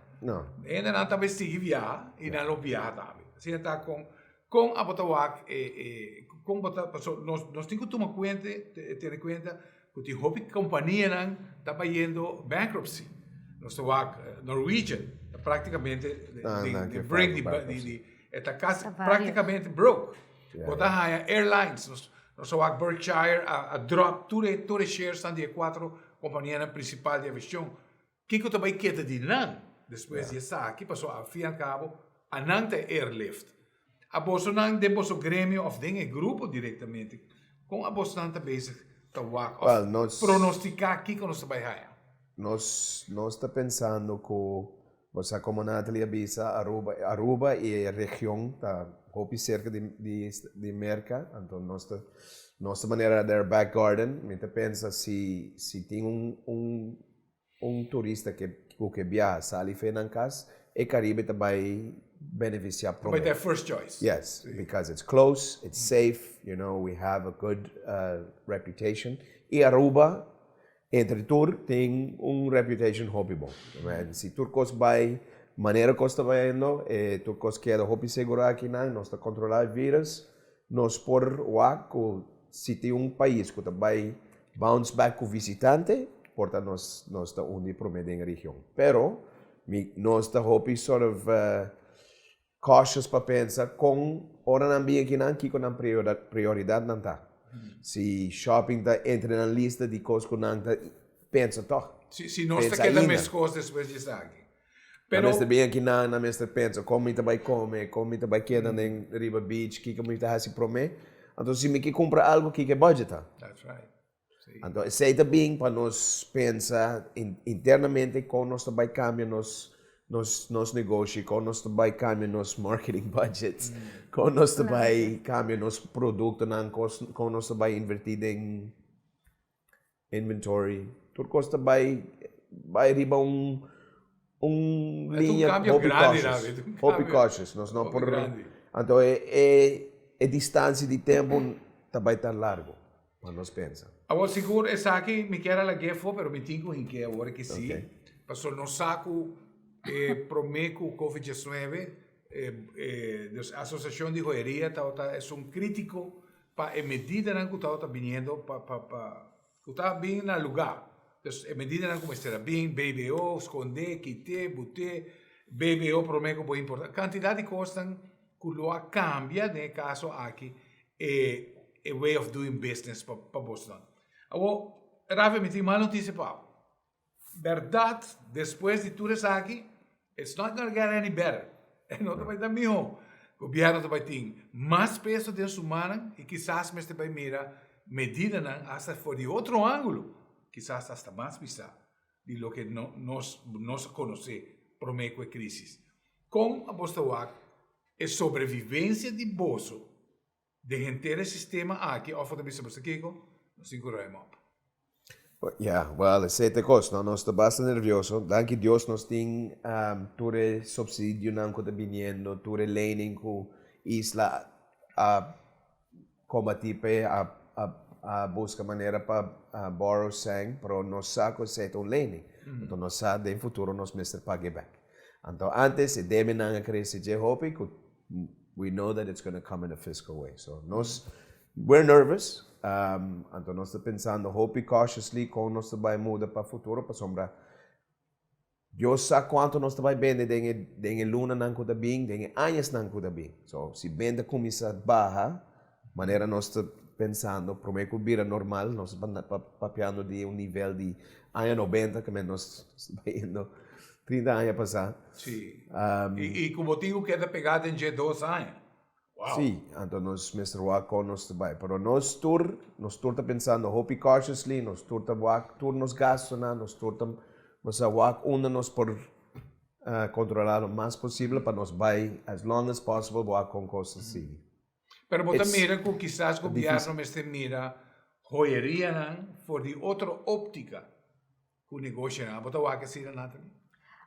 Hendenan ta bai sigui biaha i nan lo biaha tambe. Asina ta kon Kon abo ta wak e e kon bo ta paso nos nos tin ku tuma kuente tene kuenta ku tin hopi kompanianan ta bayendo bankruptcy. Nos ta wak Norwegian ta praktikamente den brink di di di e ta kasi praktikamente broke. Bo ta haña airlines nos nos ta wak Berkshire a a drop tur e tur e sharesnan di e kuatro kompanianan prinsipal di aviashon. Kiko ta bai keda di nan despues di esaki? Pasobra al fin y al cabo a nan ta e airlift. A bosonan den boso gremio of den e grupo directamente, con a bosonan ta bezig ta wak of pronostica kiko nos ta bai haya? Nos nos ta pensando cu, bo sa como Natalie a bisa, Aruba Aruba y e region ta hopi cerca di di di Merca, anto nos ta nos ta manera their back garden. Mi ta pensa si si tin un un Un turista ke ku ke biaha sali fe nan kas, e Caribe ta bai beneficia prome. Ta bai ta e first choice. Yes, because it's close, it's safe, you know, we have a good reputation. I Aruba, entre tur, tin un reputation hopi bon. Si tur kos bai manera kos ta bayendo, e tur kos keda hopi segura akinan, nos ta kontrola e virus, nos por wak ku si tin un pais ku ta bai Bounce back cu visitante por ta nos nos ta un di prome den e region. Pero mi nos ta hopi sort of cautious pa pensa con ora nan bin aki nan kico nan prioridadnan ta. Si shopping ta entre nan lista di cos cu nan ta pensa toch. Si si nos ta keda mescos despues di esaki. Nan mester bin aki nan, nan mester pensa kon mi ta bai kome, kon mi ta bai keda den riba beach, kiko mi ta hasi promé. Anto si mi ke kumpra algu, kiko e budget ta? That's right. Si. Anto esei ta bin pa nos pensa internamente kon nos ta bai kambia nos nos nos negoshi, kon nos ta bai kambia nos marketing budgets, kon nos ta bai kambia nos produktonan, kon nos ta bai inverti den Inventory, tur kos ta bai bai riba un un liña hopi cautious, hopi cautious, nos no por, anto e e e distancia di tempo ta bai ta largo pa nos pensa. Awor sigur esaki mi kier a lag'é afó pero mi tin ku hink'é awor ki si, pasobra nos sa ku e promé ku covid 19 e e asosiashon di hoyeria tabata esun kritiko pa e medidanan ku tabata biniendo pa pa pa ku ta bin na lugá. Dus e medidanan ku mester a bin, BBO, skondé, kité, buté, BBO promé ku bo importá, kantidat di kosnan ku lo a kambia den e kaso aki e e way of doing business pa pa bosnan. Awor, Rafi, mi tin mal notisia pa bo. Bèrdat, despues di tur esaki, it's not gonna get any better. E no ta bai ta mihó. Gobièrnu ta bai tin mas peso den su mannan i kisas mester bai mira medidanan asta for di otro ángulo, kisas asta mas pisá di loke nos nos a konosé promé ku e krísis. Kon abos ta wak e sobrevivensia di boso den henter e sistema aki òf bo ta bisa boso kiko? Nos tin ku ruim op. Ya, well, esei ta e kos, no? Nos ta basta nervioso. Danki Dios nos tin tur e subsidionan ku ta biniendo, tur e lening ku isla a kombatí p'e, a a buska manera pa borrow sèn, pero nos sa ku esei ta un lening. Anto nos sa den futuro nos mester pag'e bèk. Anto antes e debenan a krese dje hopi ku we know that it's gonna come in a fiscal way. So nos, we're nervous, anto nos ta pensando hopi cautiously kon nos ta bai muda pa futuro pasobra Dios sa kuantu nos ta bai bende den e den e lunanan ku ta bin, den e añasnan ku ta bin. So si benta kuminsá baha manera nos ta pensando promé ku bira normal, nos ta papiando di un nivel di aña nobenta, ke men nos ta bayendo 30 aña pasá. Sí. I ku bo tin ku keda pegá den dje dos aña. Wow. Sí, anto nos mester wak kon nos ta bai. Pero nos tur, nos tur ta pensando hopi cautiously, nos tur ta wak tur nos gastonan, nos tur ta nos a wak unda nos por kontrolá lo mas posibel pa nos bai as long as possible wak kon kos ta sigui. Pero bo ta mira ku kisas gobièrnu mester mira hoyerianan for di otro óptika ku negoshonan. Bo ta wak asina, Nathalie?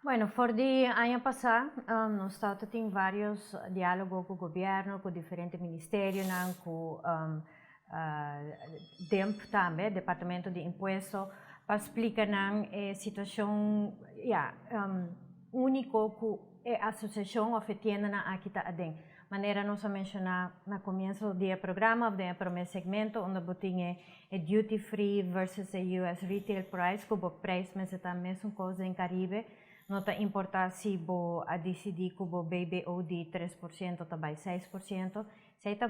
Bueno, for di aña pasá nos tabata tin vários diálogo ku gobièrnu, ku diferente ministerionan, ku DIMP tambe, Departamento di Impuesto, pa splika nan e situashon, ya, úniko ku e asosiashon òf e tiendanan aki ta aden. Manera nos a menshoná na komienso di e programa òf den e promé segmento unda bo tin e e duty free versus e US retail price ku bo prijs mester ta mesun kos den Karibe, no ta importá si bo a disidí ku bo BBO di 3% ta bai 6%, esei ta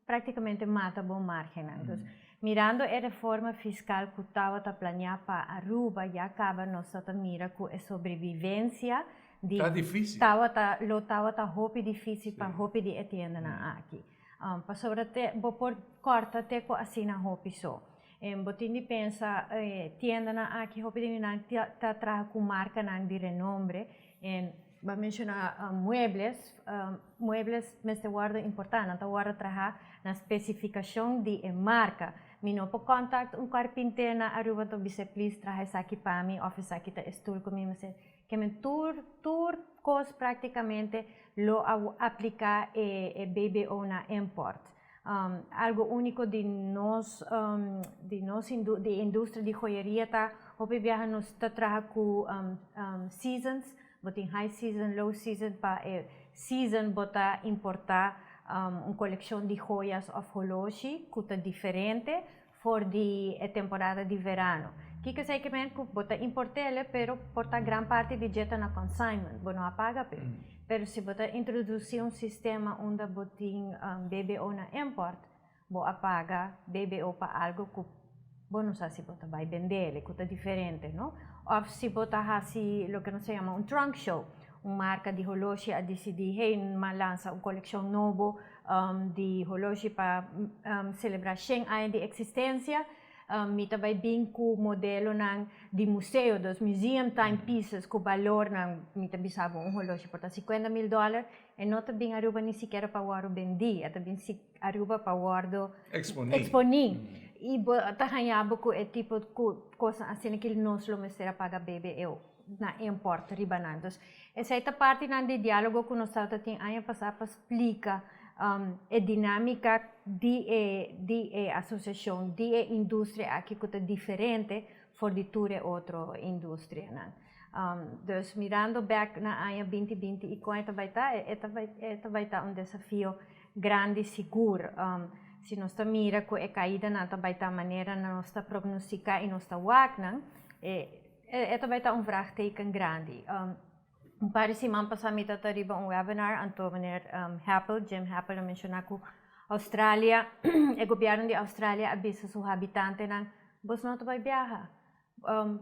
práktikamente mata bo márgennan. Dus mirando e reforma fiskal ku tabata planeá pa Aruba ya kaba nos ta ta mira ku e sobrevivensia di Ta difícil. Tabata, lo tabata hopi difícil pa hopi di e tiendanan aki. Pasobra te bo por kòrta te ku asina hopi so. Bo tin di pensa e tiendanan aki hopi di nan ta traha ku markanan di renombre. En bo a menshoná muebles, muebles mester wòrdu importá, nan ta wòrdu traha na spesifikashon di e marka. Mi no por kòntakt un karpinter na Aruba anto bis'é plis traha esaki pa mi òf esaki ta e stul ku mi mester. Ke men tur tur kos práktikamente lo a apliká e e BBO na import. Algo úniko di nos di nos di industria di joyeria ta hopi biaha nos ta traha ku seasons, bo tin high season, low season, pa e season bo ta importá un kolekshon di joyas òf holoshi ku ta diferente for di e temporada di verano. Kiko esei ke men ku bo ta import'el pero por ta gran parti di dje ta na consignment, bo no a paga p'e. Pero si bo ta introdusi un sistema unda bo tin BBO na import, bo a paga BBO pa algo ku bo no sa si bo ta bai bend'el, ku ta diferente, no? Òf si bo ta hasi loke nos ta yama un trunk show, un marka di holoshi a disidí, hey, m'a lansa un kolekshon nobo di holoshi pa selebrá shen aña di eksistensia, mi ta bai bin ku modelonan di museo, dus museum time pieces ku balornan, mi ta bisa bo un holoshi por ta 50.000 dòler, e no ta bin Aruba ni sikiera pa wòrdu bendí, e ta bin Aruba pa wòrdu eksponí. I bo ta haña bo ku e tipo ku kosnan asina ki nos lo mester a paga BBO na import riba nan. Dus esei ta partinan di diálogo ku nos tabata tin aña pasá pa splika e dinámika di e di e asosiashon, di e industria aki ku ta diferente for di tur e otro industrianan. Dus mirando bèk na aña 2020 i kon e ta bai ta, e ta bai e ta bai ta un desafio grandi sigur. Si nos ta mira ku e kaidanan ta bai ta manera nos ta prognostiká i nos ta wak nan. E e ta bai ta un vraagteken grandi. Un par di siman pasá mi tabata riba un webinar, anto meneer Happel, Jim Happel a menshoná ku Australia, e gobièrnu di Australia a bisa su habitantenan, bos no ta bai biaha.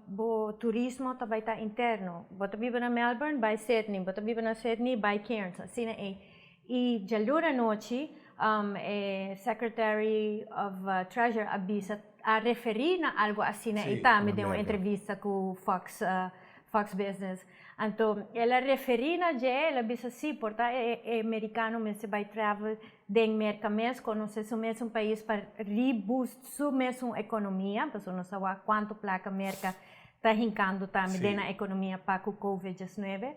Bo turismo ta bai ta interno. Bo ta biba na Melbourne, bai Sydney. Bo ta biba na Sydney, bai Cairns. Asina ei. I djaluna anochi e Secretary of Treasury a bisa, a referí na algo asina ei tambe den un entrevista ku Fox, Fox Business. Anto el a referí na dje, el a bisa sí, por ta e merikano mester bai travel den Merka mes, konosé su mesun pais pa reboost su mesun ekonomia, pasobra nos sa wak kuantu plaka Merka ta hinkando tambe den nan ekonomia pa ku Covid diesnuebe.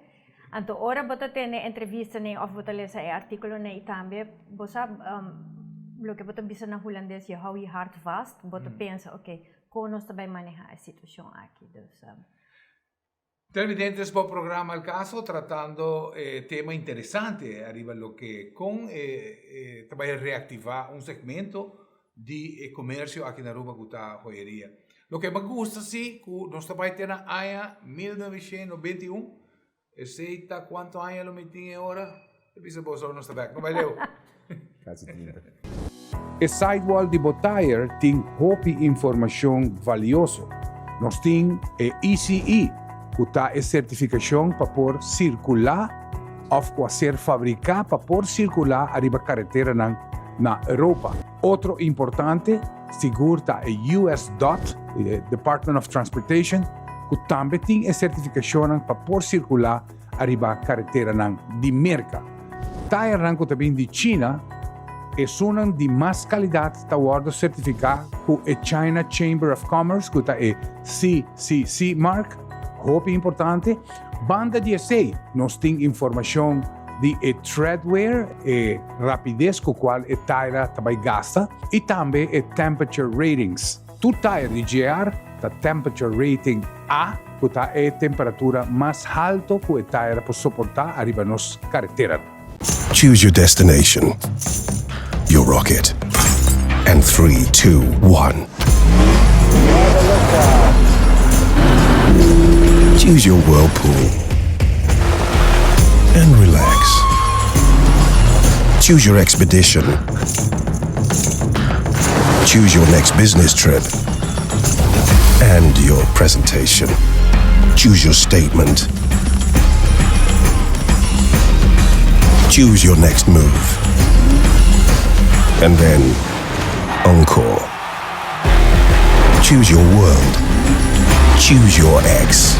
Anto ora bo ta tende entrevistanan òf bo ta lesa e artíkulonan ei tambe, bo sa loke bo ta bisa na hulandes, je hou je hart vast, bo ta pensa, oke, kon nos ta bai manehá e situashon aki? Dus. Televidentes bo programa El Caso tratando e tema interesante ariba loke con e ta bay reactiva un segmento di e comercio aki na Aruba cu ta joyeria. Loke mi gusta si cu nos ta bay te na aña 1991, esey ta cuanto aña lo mi tin e ora? Ta bisa boso ora nos ta bek, no bay leu. Casi trinta. E sidewall di bo tire tin hopi informacion valioso. Nos tin e ECE, cu ta e certificacion pa por circula of cu a ser fabrica pa por circula ariba careteranan na Europa. Otro importante sigur ta e US dot, e Department of Transportation, cu tambe tin e certificacionnan pa por circula ariba kareteranan di Merka. Tayernan ku ta bin di China, esunnan di mas kalidat ta wòrdu sertifiká ku e China Chamber of Commerce ku ta e CCC mark, hopi importante. Banda di esei nos tin informashon di e treadwear, e rapides ku kual e taira ta bai gasta i tambe e temperature ratings. Tur tayer di GR ta temperature rating A, cu ta e temperatura mas halto cu e tayer por soporta ariba nos caretera. Choose your destination, your rocket, and three, two, one. Choose your whirlpool and relax. Choose your expedition. Choose your next business trip and your presentation. Choose your statement. Choose your next move. And then, encore. Choose your world. Choose your ex.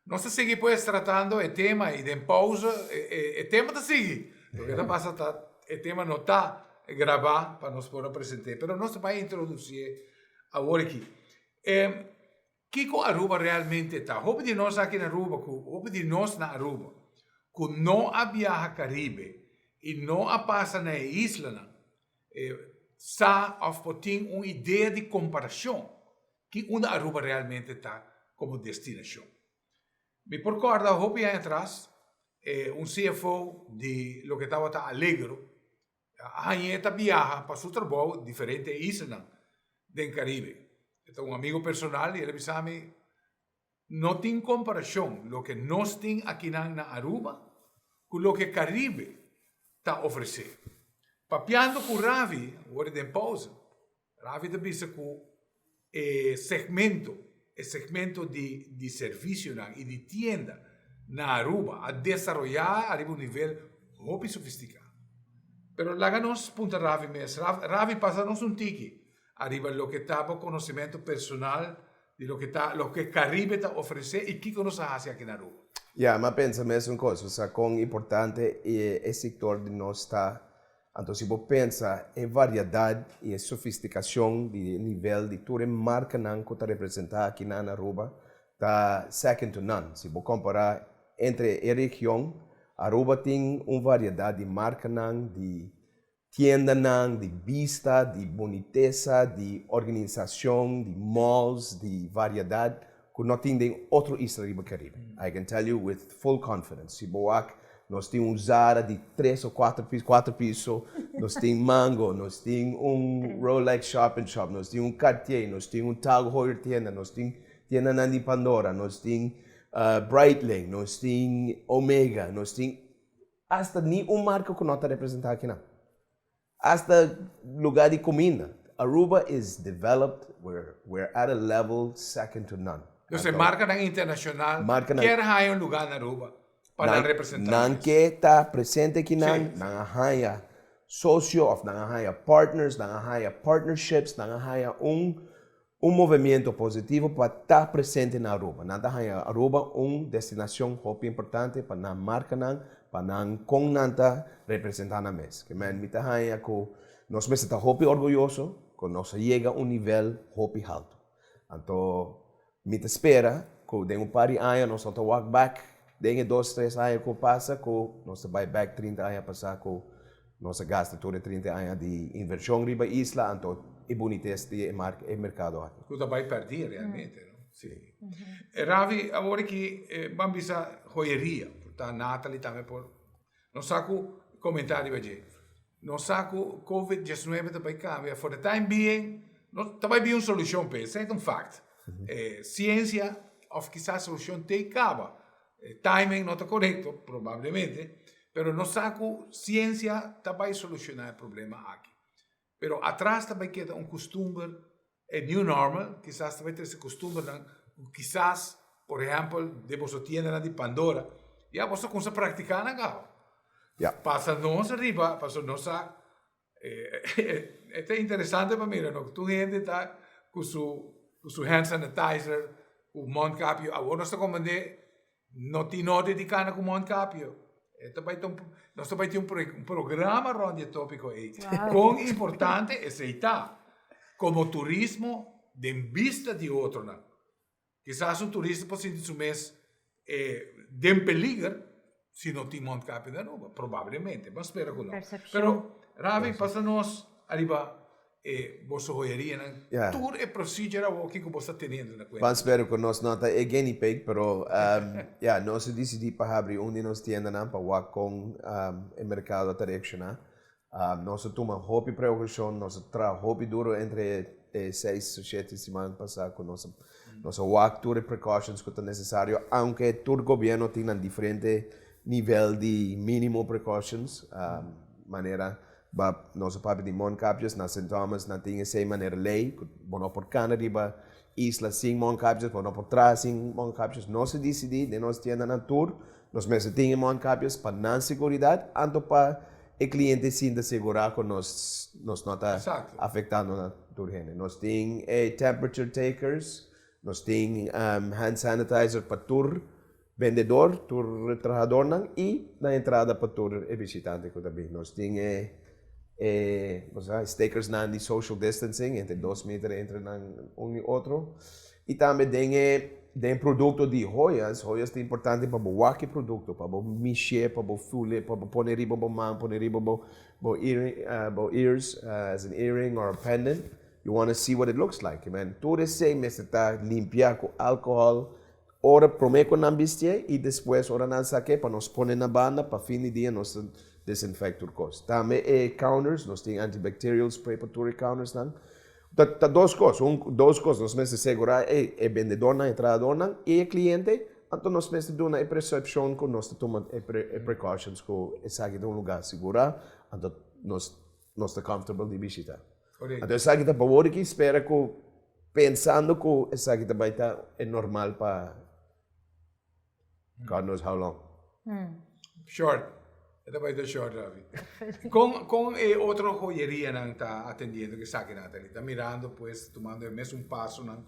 Nos ta sigui pues tratando e tema y den pausa e tema ta sigui. Loke ta pasa ta e tema no ta grabá pa nos por a present'é, pero nos ta bai introducié awor aki. Kiko Aruba realmente ta? Hopi di nos aki na Aruba ku hopi di nos na Aruba ku no a biaha Caribe i no a pasa na e islanan sa òf por tin un idea di komparashon ki unda Aruba realmente ta komo destinashon. Mi por kòrda hopi aña atras un CFO di loke tabata Allegro Hañ'é ta biaha pa su trabou diferente islanan den Caribe. E ta un amigo personal y el a bisa mi, No tin comparacion loke nos tin akinan na Aruba cu loke Caribe ta ofrece. Papiando cu Ravi, awor den pausa, Ravi ta bisa cu. E segmento, e segmento di di servicionan y di tienda na Aruba a desaroya ariba un nivel hopi sofistica. Pero laga nos punta Ravi mes. Ravi pasa nos un tiki ariba loke ta bo conocimento personal di loke ta loke Caribe ta ofrece y kico nos a haci aki na Aruba. Ya, mi a pensa mesun cos, osea con importante e sector di nos ta. Anto si bo pensa e variedad y e sofisticacion di e nivel di tur e marcanan cu ta representa aki na Aruba ta second to none. Si bo compara entre e region, Aruba tin un variedad di marcanan, di tiendanan, di bista, di bunitesa, di organisacion, di malls, di variedad cu no tin den otro isla riba Caribe. I can tell you with full confidence. Si bo wak, nos tin un Zara di tres o cuatro piso, cuatro piso, nos tin Mango, nos tin un Rolex shop in shop, nos tin un Cartier, nos tin un Tag Heuer tienda, nos tin tiendanan di Pandora, nos tin Breitling, nos tin Omega, nos tin hasta ni un marca cu no ta representa akinan. Hasta lugar di cuminda. Aruba is developed, we're we're at a level second to none. Dus e marcanan internacional kier haya un lugar na Aruba pa nan representa Nan mes. ke ta presente akinan, nan a haya socio of nan a haya partners, nan a haya partnerships, nan a haya un Un movimiento positivo pa ta presente na Aruba. Nan ta haña Aruba un destinacion hopi importante pa nan marcanan, pa nan con nan ta representa nan mes. Ke men mi ta haña cu nos mester ta hopi orguyoso cu nos a yega un nivel hopi halto. Anto mi ta spera cu den un par di aña nos lo ta wak back den e dos tres aña cu pasa cu nos ta bay back 30 aña pasa cu Nos a gasta tur e 30 aña di invershon riba isla, anto e bunites di e mark e merkado aki. Ku ta bai pèrdí realmente, no? Sí. Ravi, awor aki ban bisa joyeria, por ta Nathalie tambe por, nos sa ku komentá riba dje. Nos sa ku covid 19 ta bai kambia, for the time being, no ta bai bin un solushon p'e, esei ta un fact. Siensia òf kisas solushon te kaba. E timing no ta korekto, probablemente, pero nos sa ku siensia ta bai solushoná e problema aki. Pero atras ta bai keda un kustumber, e new normal kisas ta bai trese kustumbernan ku kisas, por ehèmpel, den boso tiendanan di Pandora, ya boso a kumsa praktiká nan kaba. Pasa nos ariba, pasobra nos sa E ta interesante pa mira no, tur hende ta ku su ku su hand sanitizer, ku mondkapje. Awor nos ta komprendé no tin nodi di kana ku mondkapje. E ta bai ta un nos ta bai tin un programa rònt di e tópiko ei. Kon importante esei ta komo turismo den bista di otronan. Kisas un turista por sinti su mes den peliger si no tin mondkapje na Aruba, probablemente, bo a spera ku no. Pero Ravi, pasa nos ariba e boso hoyerianan, tur e procedure awoki ku bo sta teniendo na kuenta. Ban spera ku nos no ta e guinea pig, pero ya, nos a disidí pa habri un di nos tiendanan pa wak kon e merkado ta reakshoná. Nos a tuma hopi preokashon, nos a traha hopi duro entre e seis o shete siman pasá ku nos a nos a wak tur e precautions ku ta nesesario, aunke tur gobierno tin nan diferente nivel di minimo precautions, manera ba nos a papia di mondkapjes, na Sint Thomas nan tin esei manera lei ku bo no por kana riba isla sin mondkapjes, bo no por traha sin mondkapjes. Nos a disidí den nos tiendanan tur nos mester tin e mondkapjes pa nan seguridat, anto pa E cliente sinta segura cu nos nos no ta afectando na tur hende. Nos tin e temperature takers, nos tin hand sanitizer pa tur bendedor, tur trahadornan y na entrada pa tur e bishitante cu ta bin. Nos tin e e stickersnan di social distancing entre dos meter entre nan un y otro. Y tambe den e den producto di joyas, joyas ta importante pa bo wak e producto, pa bo mish'e, pa bo ful'e, pa bo pone riba bo man, pone riba bo bo earring, bo ears as an earring or a pendant, you wanna see what it looks like. Man, tur esey mester ta limpia cu alcohol ora prome cu nan bisti'e y despues ora nan sak'e pa nos pone na banda pa fin di dia nos ta desinfect tur cos. Tambe e counters, nos tin antibacterial spray pa tur e countersnan. Ta ta dos kos, un dos kos, nos mester segurá e e bendedornan, e trahadornan i e kliente, anto nos mester duna e persepshon ku nos ta tuma e pre e precautions ku esaki ta un lugá sigurá, anto nos nos ta comfortable di bishitá. Korekto. Anto esaki ta pa wor ki spera ku. Pensando ku esaki ta bai ta e normal pa God knows how long. Short. E ta bai ta short, Ravi. Kon, kon e otro joyerianan ta atendiendo ku esaki, Natalie? Ta mirando pues, tumando e mesun pasonan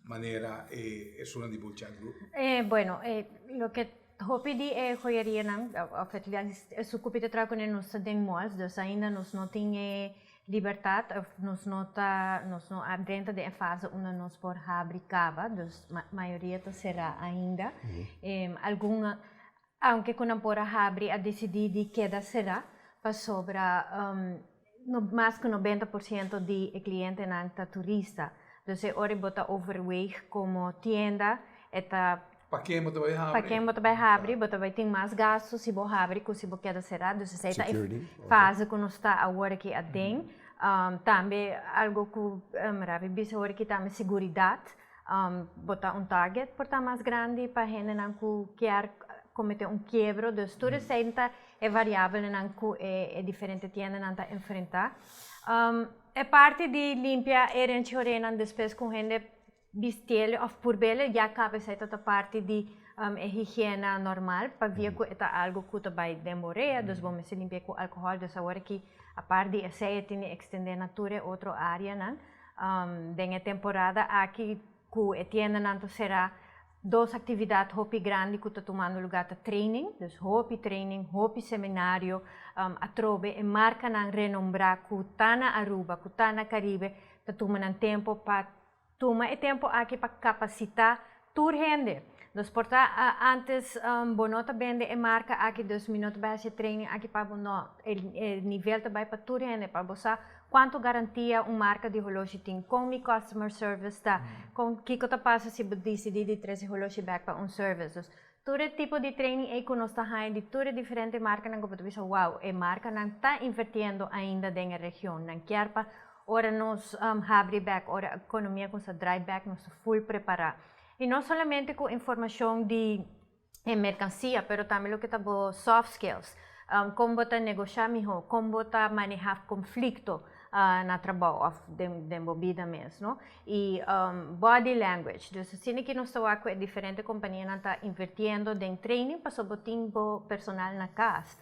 manera e esunnan di Bullchat Group? Eh, bueno, eh, loke hopi di e joyerianan, of at least esun ku mi ta traha kuné nos ta den malls, dus ainda nos no tin e Libertad of nos no ta nos no a drenta den e fase unda nos por habri caba, dus mayoria ta cera ainda. Algun aunke cu nan por a habri a dicidi di keda cera pasobra no mas cu 90% di e clientenan ta turista. Dus e ora bo ta overweeg como tienda e ta Pa ken bo ta bai habri? Pa ken bo ta bai habri, bo ta bai tin mas gasto si bo habri ku si bo keda será. Dus esei ta e fase ku nos ta awor aki aden. Tambe algo ku Ravi bisa awor aki tambe seguridat. Bo ta un target por ta mas grandi pa hendenan ku kier komete un kiebro. Dus tur esei ta e variabelnan ku e diferente tiendanan ta enfrentá. E parti di limpia e renchi horenan despues ku hende Bistiele of purbele ya caba esai ta ta parti di e higiena normal pabia cu e ta algo cu ta bay den bo rea dus bo mester limpia cu alcohol dus awor aki apart di esai e tin di extende na tur e otro areanan den e temporada aki cu e tiendanan ta cera dos actividad hopi grandi cu ta tumando lugar ta training dus hopi training hopi seminario atrobe e marcanan renombra cu ta na Aruba cu ta na Caribe ta tuma nan tempo pa Tuma e tempu aki pa kapasitá tur hende. Nos por ta ántes bo no ta bende e marka aki dus mi no ta bai hasi e training aki pa bo. No, e nivel ta bai pa tur hende pa bo sa kuantu garantia un marka di holoshi tin, kon mi customer service ta, kon kiko ta pasa si bo disidí di trese holoshi bèk pa un service. Dus tur e tipo di training ei ku nos ta haña di tur e diferente markanan ku bo ta bisa wow e markanan ta invertiendo ainda den e region. Nan kier pa Ora nos habri bek, ora ekonomia kuminsá drai bek, nos ta ful prepará. I no solamente ku informashon di e merkansia, pero tambe loke ta bo soft skills. Kon bo ta negoshá mihó, kon bo ta manehá konflikto na trabou òf den bo bida mes, no? I body language. Dus asina ki nos ta wak ku e diferente kompanianan ta invirtiendo den training pasobra bo tin bo personal na kas.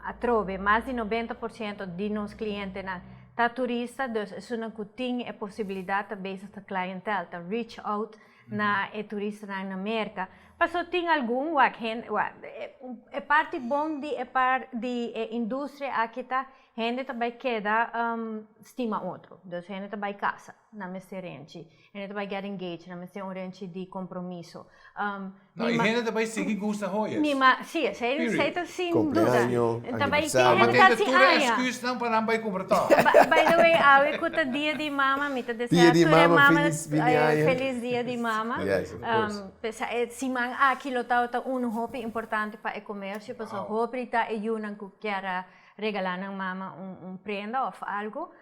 Atrobe, mas di 90% di nos clientenan ta turista, dus esunnan cu tin e posibilidad ta bezig ta clientele, ta reach out na e turistanan na Merca. Paso tin algun wak hende, wak, e parti bon di e par di e industria aki ta hende ta bay keda stima otro, dus hende ta bay casa. Nan mester renchi. Hende ta bai get engaged, nan mester un renchi di compromiso. No, y hende ta bai sigui gusta joyas. Mi ma, si, esei, esei ta sin duda. Cumpleaños, Ta bai, tin aniversario. hende ta hasi Tur e aña. excuusnan pa nan bai cumpra toch. By the way, awe cu ta dia di mama, mi ta desea Dia di tur e mama, mama feliz fin di aña. feliz dia di mama. Yes, of course. P'esei e siman aki lo tabata unu hopi importante pa e comercio, pasobra hopi ta e yunan cu kier a regala nan mama un prenda of algo.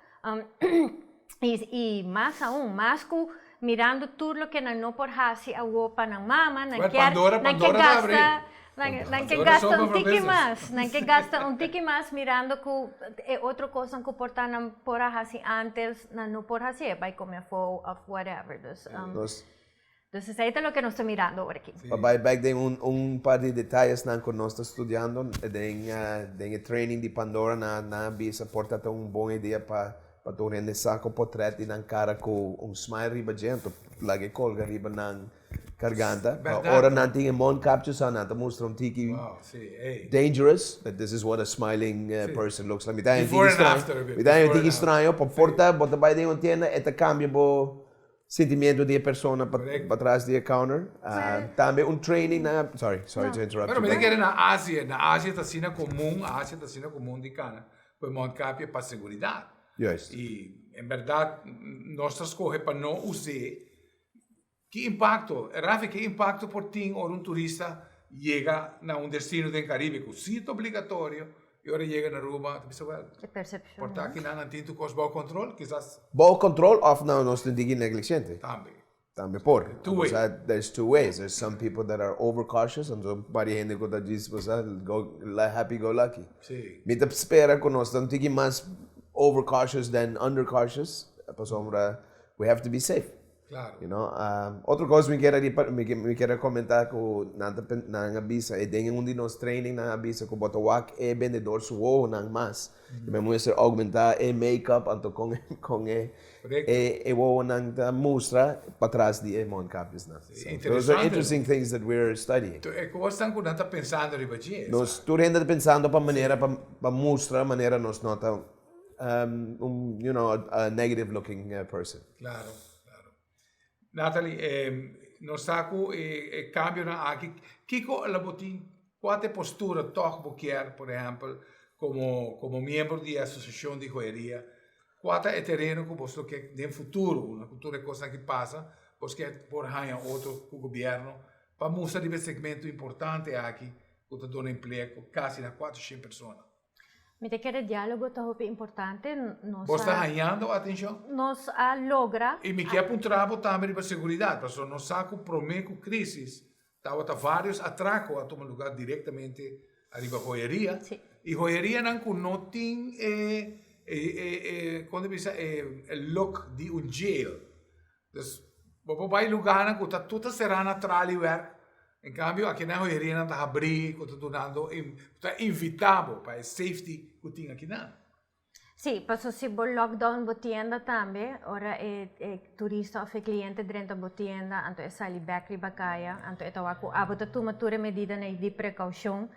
Y mas aun, mas cu mirando tur loke nan no por haci awo pa nan mama, nan kier, nan kier gasta, nan kier gasta un tiki mas, nan kier gasta un tiki mas mirando cu e otro cosnan cu por ta nan por a haci antes, nan no por hacié, bay come afo of whatever. Dus, dus esey ta loke nos ta mirando awor aki. Pa bai bek den un un par di detayesnan ku nos ta studiando den den e training di Pandora nan nan a bisa por ta ta un bon idea pa pa tur hende sa ku potret di nan kara ku un smile riba dje anto laga e kolga riba nan karganta pa ora nan tin e mondkapje sa nan ta mustra un tiki dangerous that this is what a smiling person looks like mi ta haña un tiki straño mi ta haña un tiki straño pa por ta bo ta bai den un tienda e ta kambia bo Sentimiento di e persona patras di e counter. Tambe un training na, sorry, sorry to interrupt Pero mi ta kere na Asia, na Asia ta asina comun, Asia ta asina comun di cana cu e mondkapje pa seguridad. Juist. Y en berdad nos ta scoge pa no us'e. Ki impacto, Rafi, ki impacto por tin ora un turista yega na un destino den Caribe cu si ta obligatorio Y ora yega na Aruba ta bisa wel. E percepcion. Por ta aki nan nan tin tur cos bao control, kisas. Bao control of nan nos tin diki negligente. Tambe. Tambe por. Two ways. Osea, there's two ways. There's some people that are over cautious, anto varios hende cu ta djis, osea, go, happy go lucky. Si. Mi ta spera cu nos ta un tiki mas over cautious than under cautious, pasobra we have to be safe. Claro. You know, otro cos mi kier mi mi kier a comenta cu nan ta nan a bisa e den un di nos training nan a bisa cu bo ta wak e bendedor su wowonan mas. Mi a mester augmenta e make-up anto con con e e e wowonan ta mustra patras di e mondkapjesnan. So those are interesting things that we're studying. E cosnan cu nan ta pensando riba dje. Nos tur hende ta pensando pa manera pa pa mustra manera nos no ta un you know a negative looking person. Claro, claro. Nathalie, nos sa cu e cambionan aki, kico lo bo tin, cua ta e postura tog bo kier, por ehempel, como como miembro di e asociacion di joyeria, cua ta e tereno cu bos lo ke den futuro, unda cu tur e cosnan aki pasa, bos kier por haña otro cu gobierno pa mustra riba e segmento importante aki cu ta duna empleo casi na cuatrocientos persona. Mi ta kere dialogo ta hopi importante. Nos Bos ta hañando atencion? Nos a logra. Y mi kier puntra bo tambe riba seguridad, pasobra nos sa cu prome cu crisis tabata varios atraco a tuma lugar directamente ariba joyeria. Y joyerianan cu no tin e, e, e, e, con ta bisa, e look di un jail. Dus bo por bai lugarnan ku ta tur ta será na traliewerk, en kambio akinan joyerianan ta habrí ku ta dunando ku ta invitá bo pa e safety ku tin akinan. Sí, paso si bo lockdown bo tienda tambe, ora e e turista òf e kliente drenta bo tienda anto e sali bèk riba kaya, anto e ta wak ku abo ta tuma tur e medidanan di prekoushon,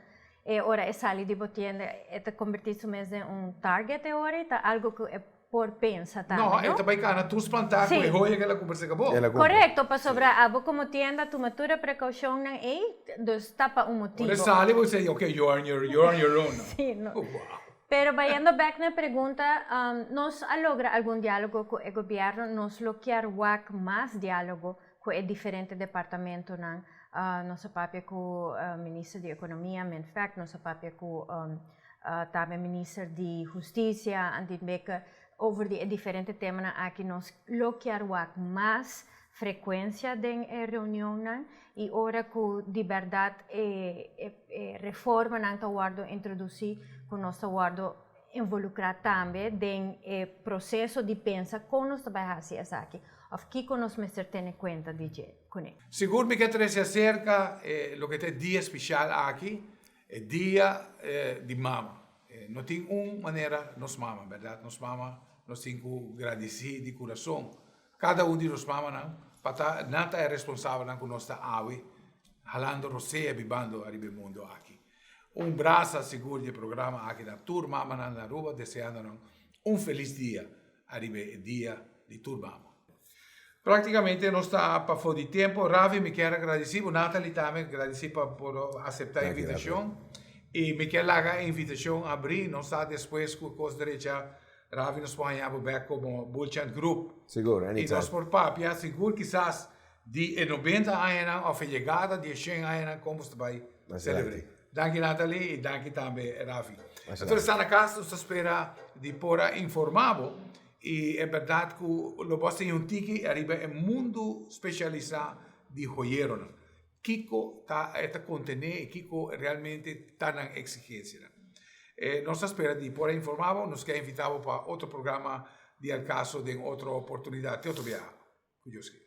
e ora e sali di bo tienda e ta kombertí su mes den un target e ora i ta algu ku e por pensa tambe, no? No, e ta bai kana tur spantá ku e hoya ku el a kumpra serka bo. El a kumpra. Korekto, pasobra abo komo tienda tuma tur e prekoushonnan ei, dus ta pa un motibu. Ora e sali bo bisa, ok, you are on your, you are on your own now. Sí, no. Oh, wow. Pero bayendo bèk na e pregunta, nos a logra algun diálogo ku e gobièrnu, nos lo kier wak mas diálogo ku e diferente departamentonan. Nos a papia ku Minister di Ekonomia, Minfect, nos a papia ku Tambe Minister di Husticia, Andin Bikker, over di e diferente temanan aki nos lo kier wak mas frecuencia den e reunionnan y ora cu di berdad e e reformanan ta wordo introduci cu nos ta wordo involucra tambe den e proceso di pensa con nos ta bay haci esaki of kico nos mester tene cuenta di dje cune. Sigur mi ke trece acerca loke ta e dia special aki E dia di mama. No tin un manera nos mama, berdad? Nos mama nos tin cu gradici di curason cada un di nos mamanan pa ta nan ta e responsabelnan cu nos ta awe halando rosea bibando ariba e mundo aki. Un brasa sigur di e programa aki na tur mamanan na Aruba deseando nan un feliz dia ariba e dia di tur mama. Prácticamente nos ta pafó di tempo. Ravi, mi kier a gradisí bo. Nathalie tambe gradisí pa por aseptá e invitashon. I mi kier laga e invitashon abrí. Nos sa despues ku kos drecha, Ravi, nos por haña bo bèk komo Bulchand Group. Sigur, anytime. I nos por papia sigur kisas di e nobenta añanan òf e yegada di e shen añanan kon bo ta bai selebr'é. Danki Nathalie i danki tambe Ravi. Anto esnan na kas nos ta spera di por a informá bo. I e bèrdat ku lo bo a siña un tiki ariba e mundu spesialisá di hoyeronan. Kiko ta e ta kontené i kiko realmente ta nan eksigensianan. Nos ta spera di por a informá bo. Nos ke a invitá bo pa otro programa di Al Caso den otro oportunidat. Te otro biaha. Ku Dios kere.